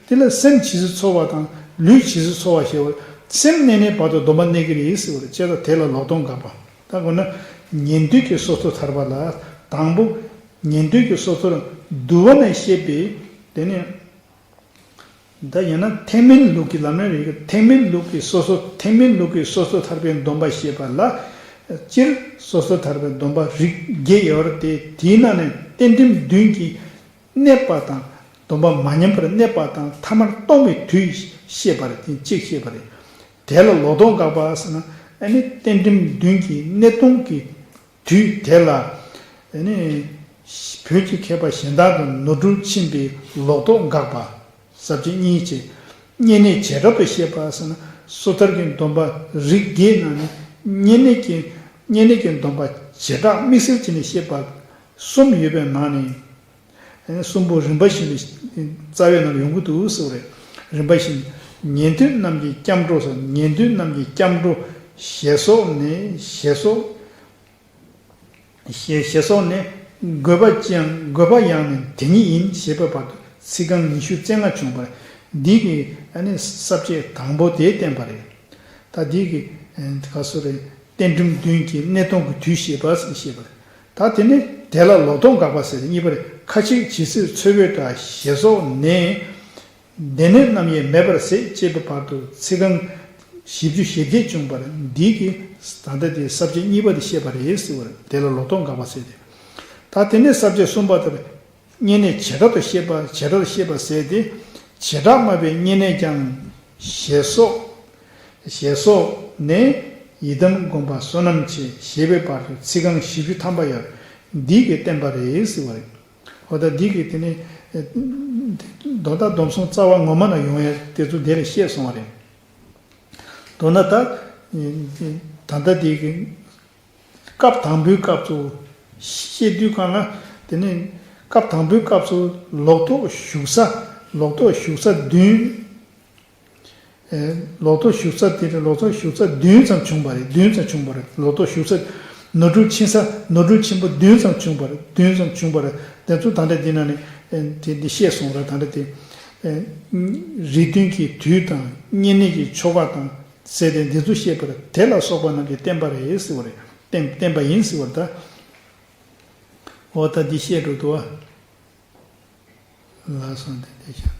དེ། དེ་ལ་སེམས་ཇི་སྲིད་འཚོ་བ་དང་ལུས་ཇི་སྲིད་འཚོ་བ་ཞེས་པ། སེམས་གནས་གནས་བར་དུ་སྡོམ་པ་གནས་ཀྱི་རེད་ཟེར་བ་རེད། བྱས་ཙང་དེ་ལ་ལོག་རྟོག་འགག་པ། ད་དགོངས་ན་ཉན་ཐོས་ཀྱི་སོ་སོ་ཐར་པ་ལ། དང་པོ་ཉན་ཐོས་ཀྱི་སོ་སོར་བསྡུ་བ་ནས་བཤད་པའི་དེ་ནས། ད་ཡང་ན་ཐེག་དམན་ལུགས་ཀྱི་ལམ་རིམ་རེད། ཐེག་དམན་ལུགས་ཀྱི་སོ་སོ་ཐེག་དམན་ལུགས་ཀྱི་སོ་སོ་ཐར་པའི་སྡོམ་པ་བཤད་པ་ལ། སྤྱིར་སོ་སོ་ཐར་པའི་སྡོམ་པ་རིགས་བརྒྱད་ཡོད་རེད་དེ། དེའི་ནང་ནས་རྟེན་འབྲེལ་བདུན་གྱིས་གནས་པ་དང་། སྡོམ་པ་མ་ཉམས་པར་གནས་པ་དང་ཐ་མར་གཏོང་བའི་དུས་བཤད་པ་རེད། དེ་གཅིག་བཤད་པ་རེད། དེ་ལ་ལོག་རྟོག་འགག་པ་ཟེར་ན། ཨ་ནི་རྟེན་འབྲེལ་བདུན་གྱིས་གནས་སྟོང་གི་དུས་དེ་ལ། ཨ་ནི་བོད་ཀྱི་མཁས་པ་གཞན་དག་དང་ནོར་འཁྲུལ་ཕྱིན་པའི་ལོག་རྟོག་འགག་པ། ས་བཅད་གཉིས་བྱས། བསྙེན་གནས་བྱེ་བྲག་ཏུ་བཤད་པ་ཟེར་ན། སོ་ཐར་གྱི་སྡོམ་པ་རིགས་བརྒྱད་ནང་ནས་བསྙེན་གནས་ཀྱི་བསྙེན་གནས་ཀྱི་སྡོམ་པ་བྱེ་བྲག་དམིགས་བསལ་བྱས་ནས་བཤད་པ་གསུམ་ཡོད་པའི་ནང་ནས། ཨ་ནི་གསུམ་པོ་རིམ་པ་བཞིན་དུ་རྩ་བའི་ནང་ཡོང་གི་འདུག་ཟེར་བ་རེད། རིམ་པ་བཞིན། ཉན་ཐོས་རྣམས་ཀྱི་སྐྱབས་འགྲོ་ཟེར། ཉན་ཐོས་རྣམས་ཀྱི་སྐྱབས་འགྲོ་ཞེས་སོགས་ནས། ཞེས་སོགས། ཞེས་ཞེས་སོགས་ནས། དགོས་པ་ཅི་ཡང་དགོས་པ་ཡང་ནི་དེ་ཉིད་ཡིན་ཞེས་པའི་བར་དུ་ཚིག་རྐང་ཉི་ཤུ་རྩ་ལྔ་བྱུང་བ་རེད། འདི་གི་ཨ་ནི་ས་བཅད་དང་པོ་དེ་བསྟན་པ་རེད། ད་འདི་གི་ཨ་ག་སོ་རེད། རྟེན་འབྲེལ་བདུན་གྱིས་གནས་སྟོང་གི་དུས་བཤད་པ་ཟེར་བཤད་པ་རེད། ད་དེ་ནས་དེ་ལ་ལོག་རྟོག་འགག་པ་ཟེར་གཉིས་པ་རེད། ཁ་ཅིག་ཇི་སྲིད་འཚོ་བའི་བར་ཞེས་སོགས་ནས། སྡེ་སྣོད་རྣམས་ཡང་མེད་པར་ཟད་ཅེས་པའི་བར་དུ་ཚིག་རྐང་བཞི་བཅུ་ཞེ་བརྒྱད་བྱུང་བར་འདི་གིས་ད་ལྟ་དེ་ས་བཅད་གཉིས་པ་དེ་བཤད་པ་རེད་ཟེར་བ་རེད། དེ་ལ་ལོག་རྟོག་འགག་པ་ཟེར་ཏེ། ད་དེ་ནས་ས་བཅད་གསུམ་པ་ལྟར་བསྙེན་གནས་བྱེ་བྲག་ཏུ་བཤད་པ། བྱེ་བྲག་ཏུ་བཤད་པ་ཟེར་ཏེ། བྱེ་བྲག་སྨྲ་བའི་བསྙེན་གནས་ཀྱང་ཞེས་སོགས། ཞེས་སོགས་ནས། ཡི་དམ་དགོངས་པ་བསོད་ནམས་ཆེ་ཞེས་པའི་བར་དུ་ཚིག་རྐང་བཞི་བཅུ་ཐམ་པ་ཡོད། འདི་གིས་བསྟན་པ་རེད་ཟེར་བ་རེད། འོ་ད་འདི་གིས་དེ་ནས་ཨེ། མདོ་མདོ་སྡོམ་གསུམ་རྩ་བ་ངོ་མ་ན་ཡོང་ཡ་དེ་ཚོ་འདི་ལ་བཤད་སོང་བ་རེད། མདོར་ན་ད་ད་ལྟ་དེ་གི་སྐབས་དང་པོའི་སྐབས་སུ་བཤད་དུས་སྒང་ལ། དེ་ནས་སྐབས་དང་པོའི་སྐབས་སུ་ལོག་རྟོག་ཞུགས་ས། ལོག་རྟོག་ཞུགས་ས་བདུན། ཨེ། ལོག་རྟོག་ཞུགས་ས་དེ་རེད། ལོག་རྟོག་ཞུགས་ས་བདུན་ཙམ་བྱུང་བ་རེད། བདུན་ཙམ་བྱུང་བ་རེད། ལོག་རྟོག་ཞུགས་ས། ནོར་འཁྲུལ་ཕྱིན་ས། ནོར་འཁྲུལ་ཕྱིན་པ་བདུན་ཙམ་བྱུང་བ་རེད། བདུན་ཙམ་བྱུང་བ་རེད། དེ་ཚོ་ད་ལྟ་འདི་ནང་ནས་ཨེ། དེ་འདི་བཤད་སོང་ར། ད་ལྟ་དེ་ཨེ། རིགས་བདུན་གྱི་དུས་དང་བསྙེན་གནས་ཀྱི་ཆོ་ག་དང་ཟེར་ཏེ་འདི་ཚོ་བཤད་པ་རེད། དེ་ལ་སོགས་པ་རྣམས་ཀྱིས་བསྟན་པ་རེད་ཟེར་བ་རེད། བསྟན་བསྟན་པ་ཡིན་ཟེར་བ་རེད་ད། འོ་ད་འདི་བཤད་འགྲོ་འདུག་བ། ལགས་སོ། དེ་འདྲ་བྱས།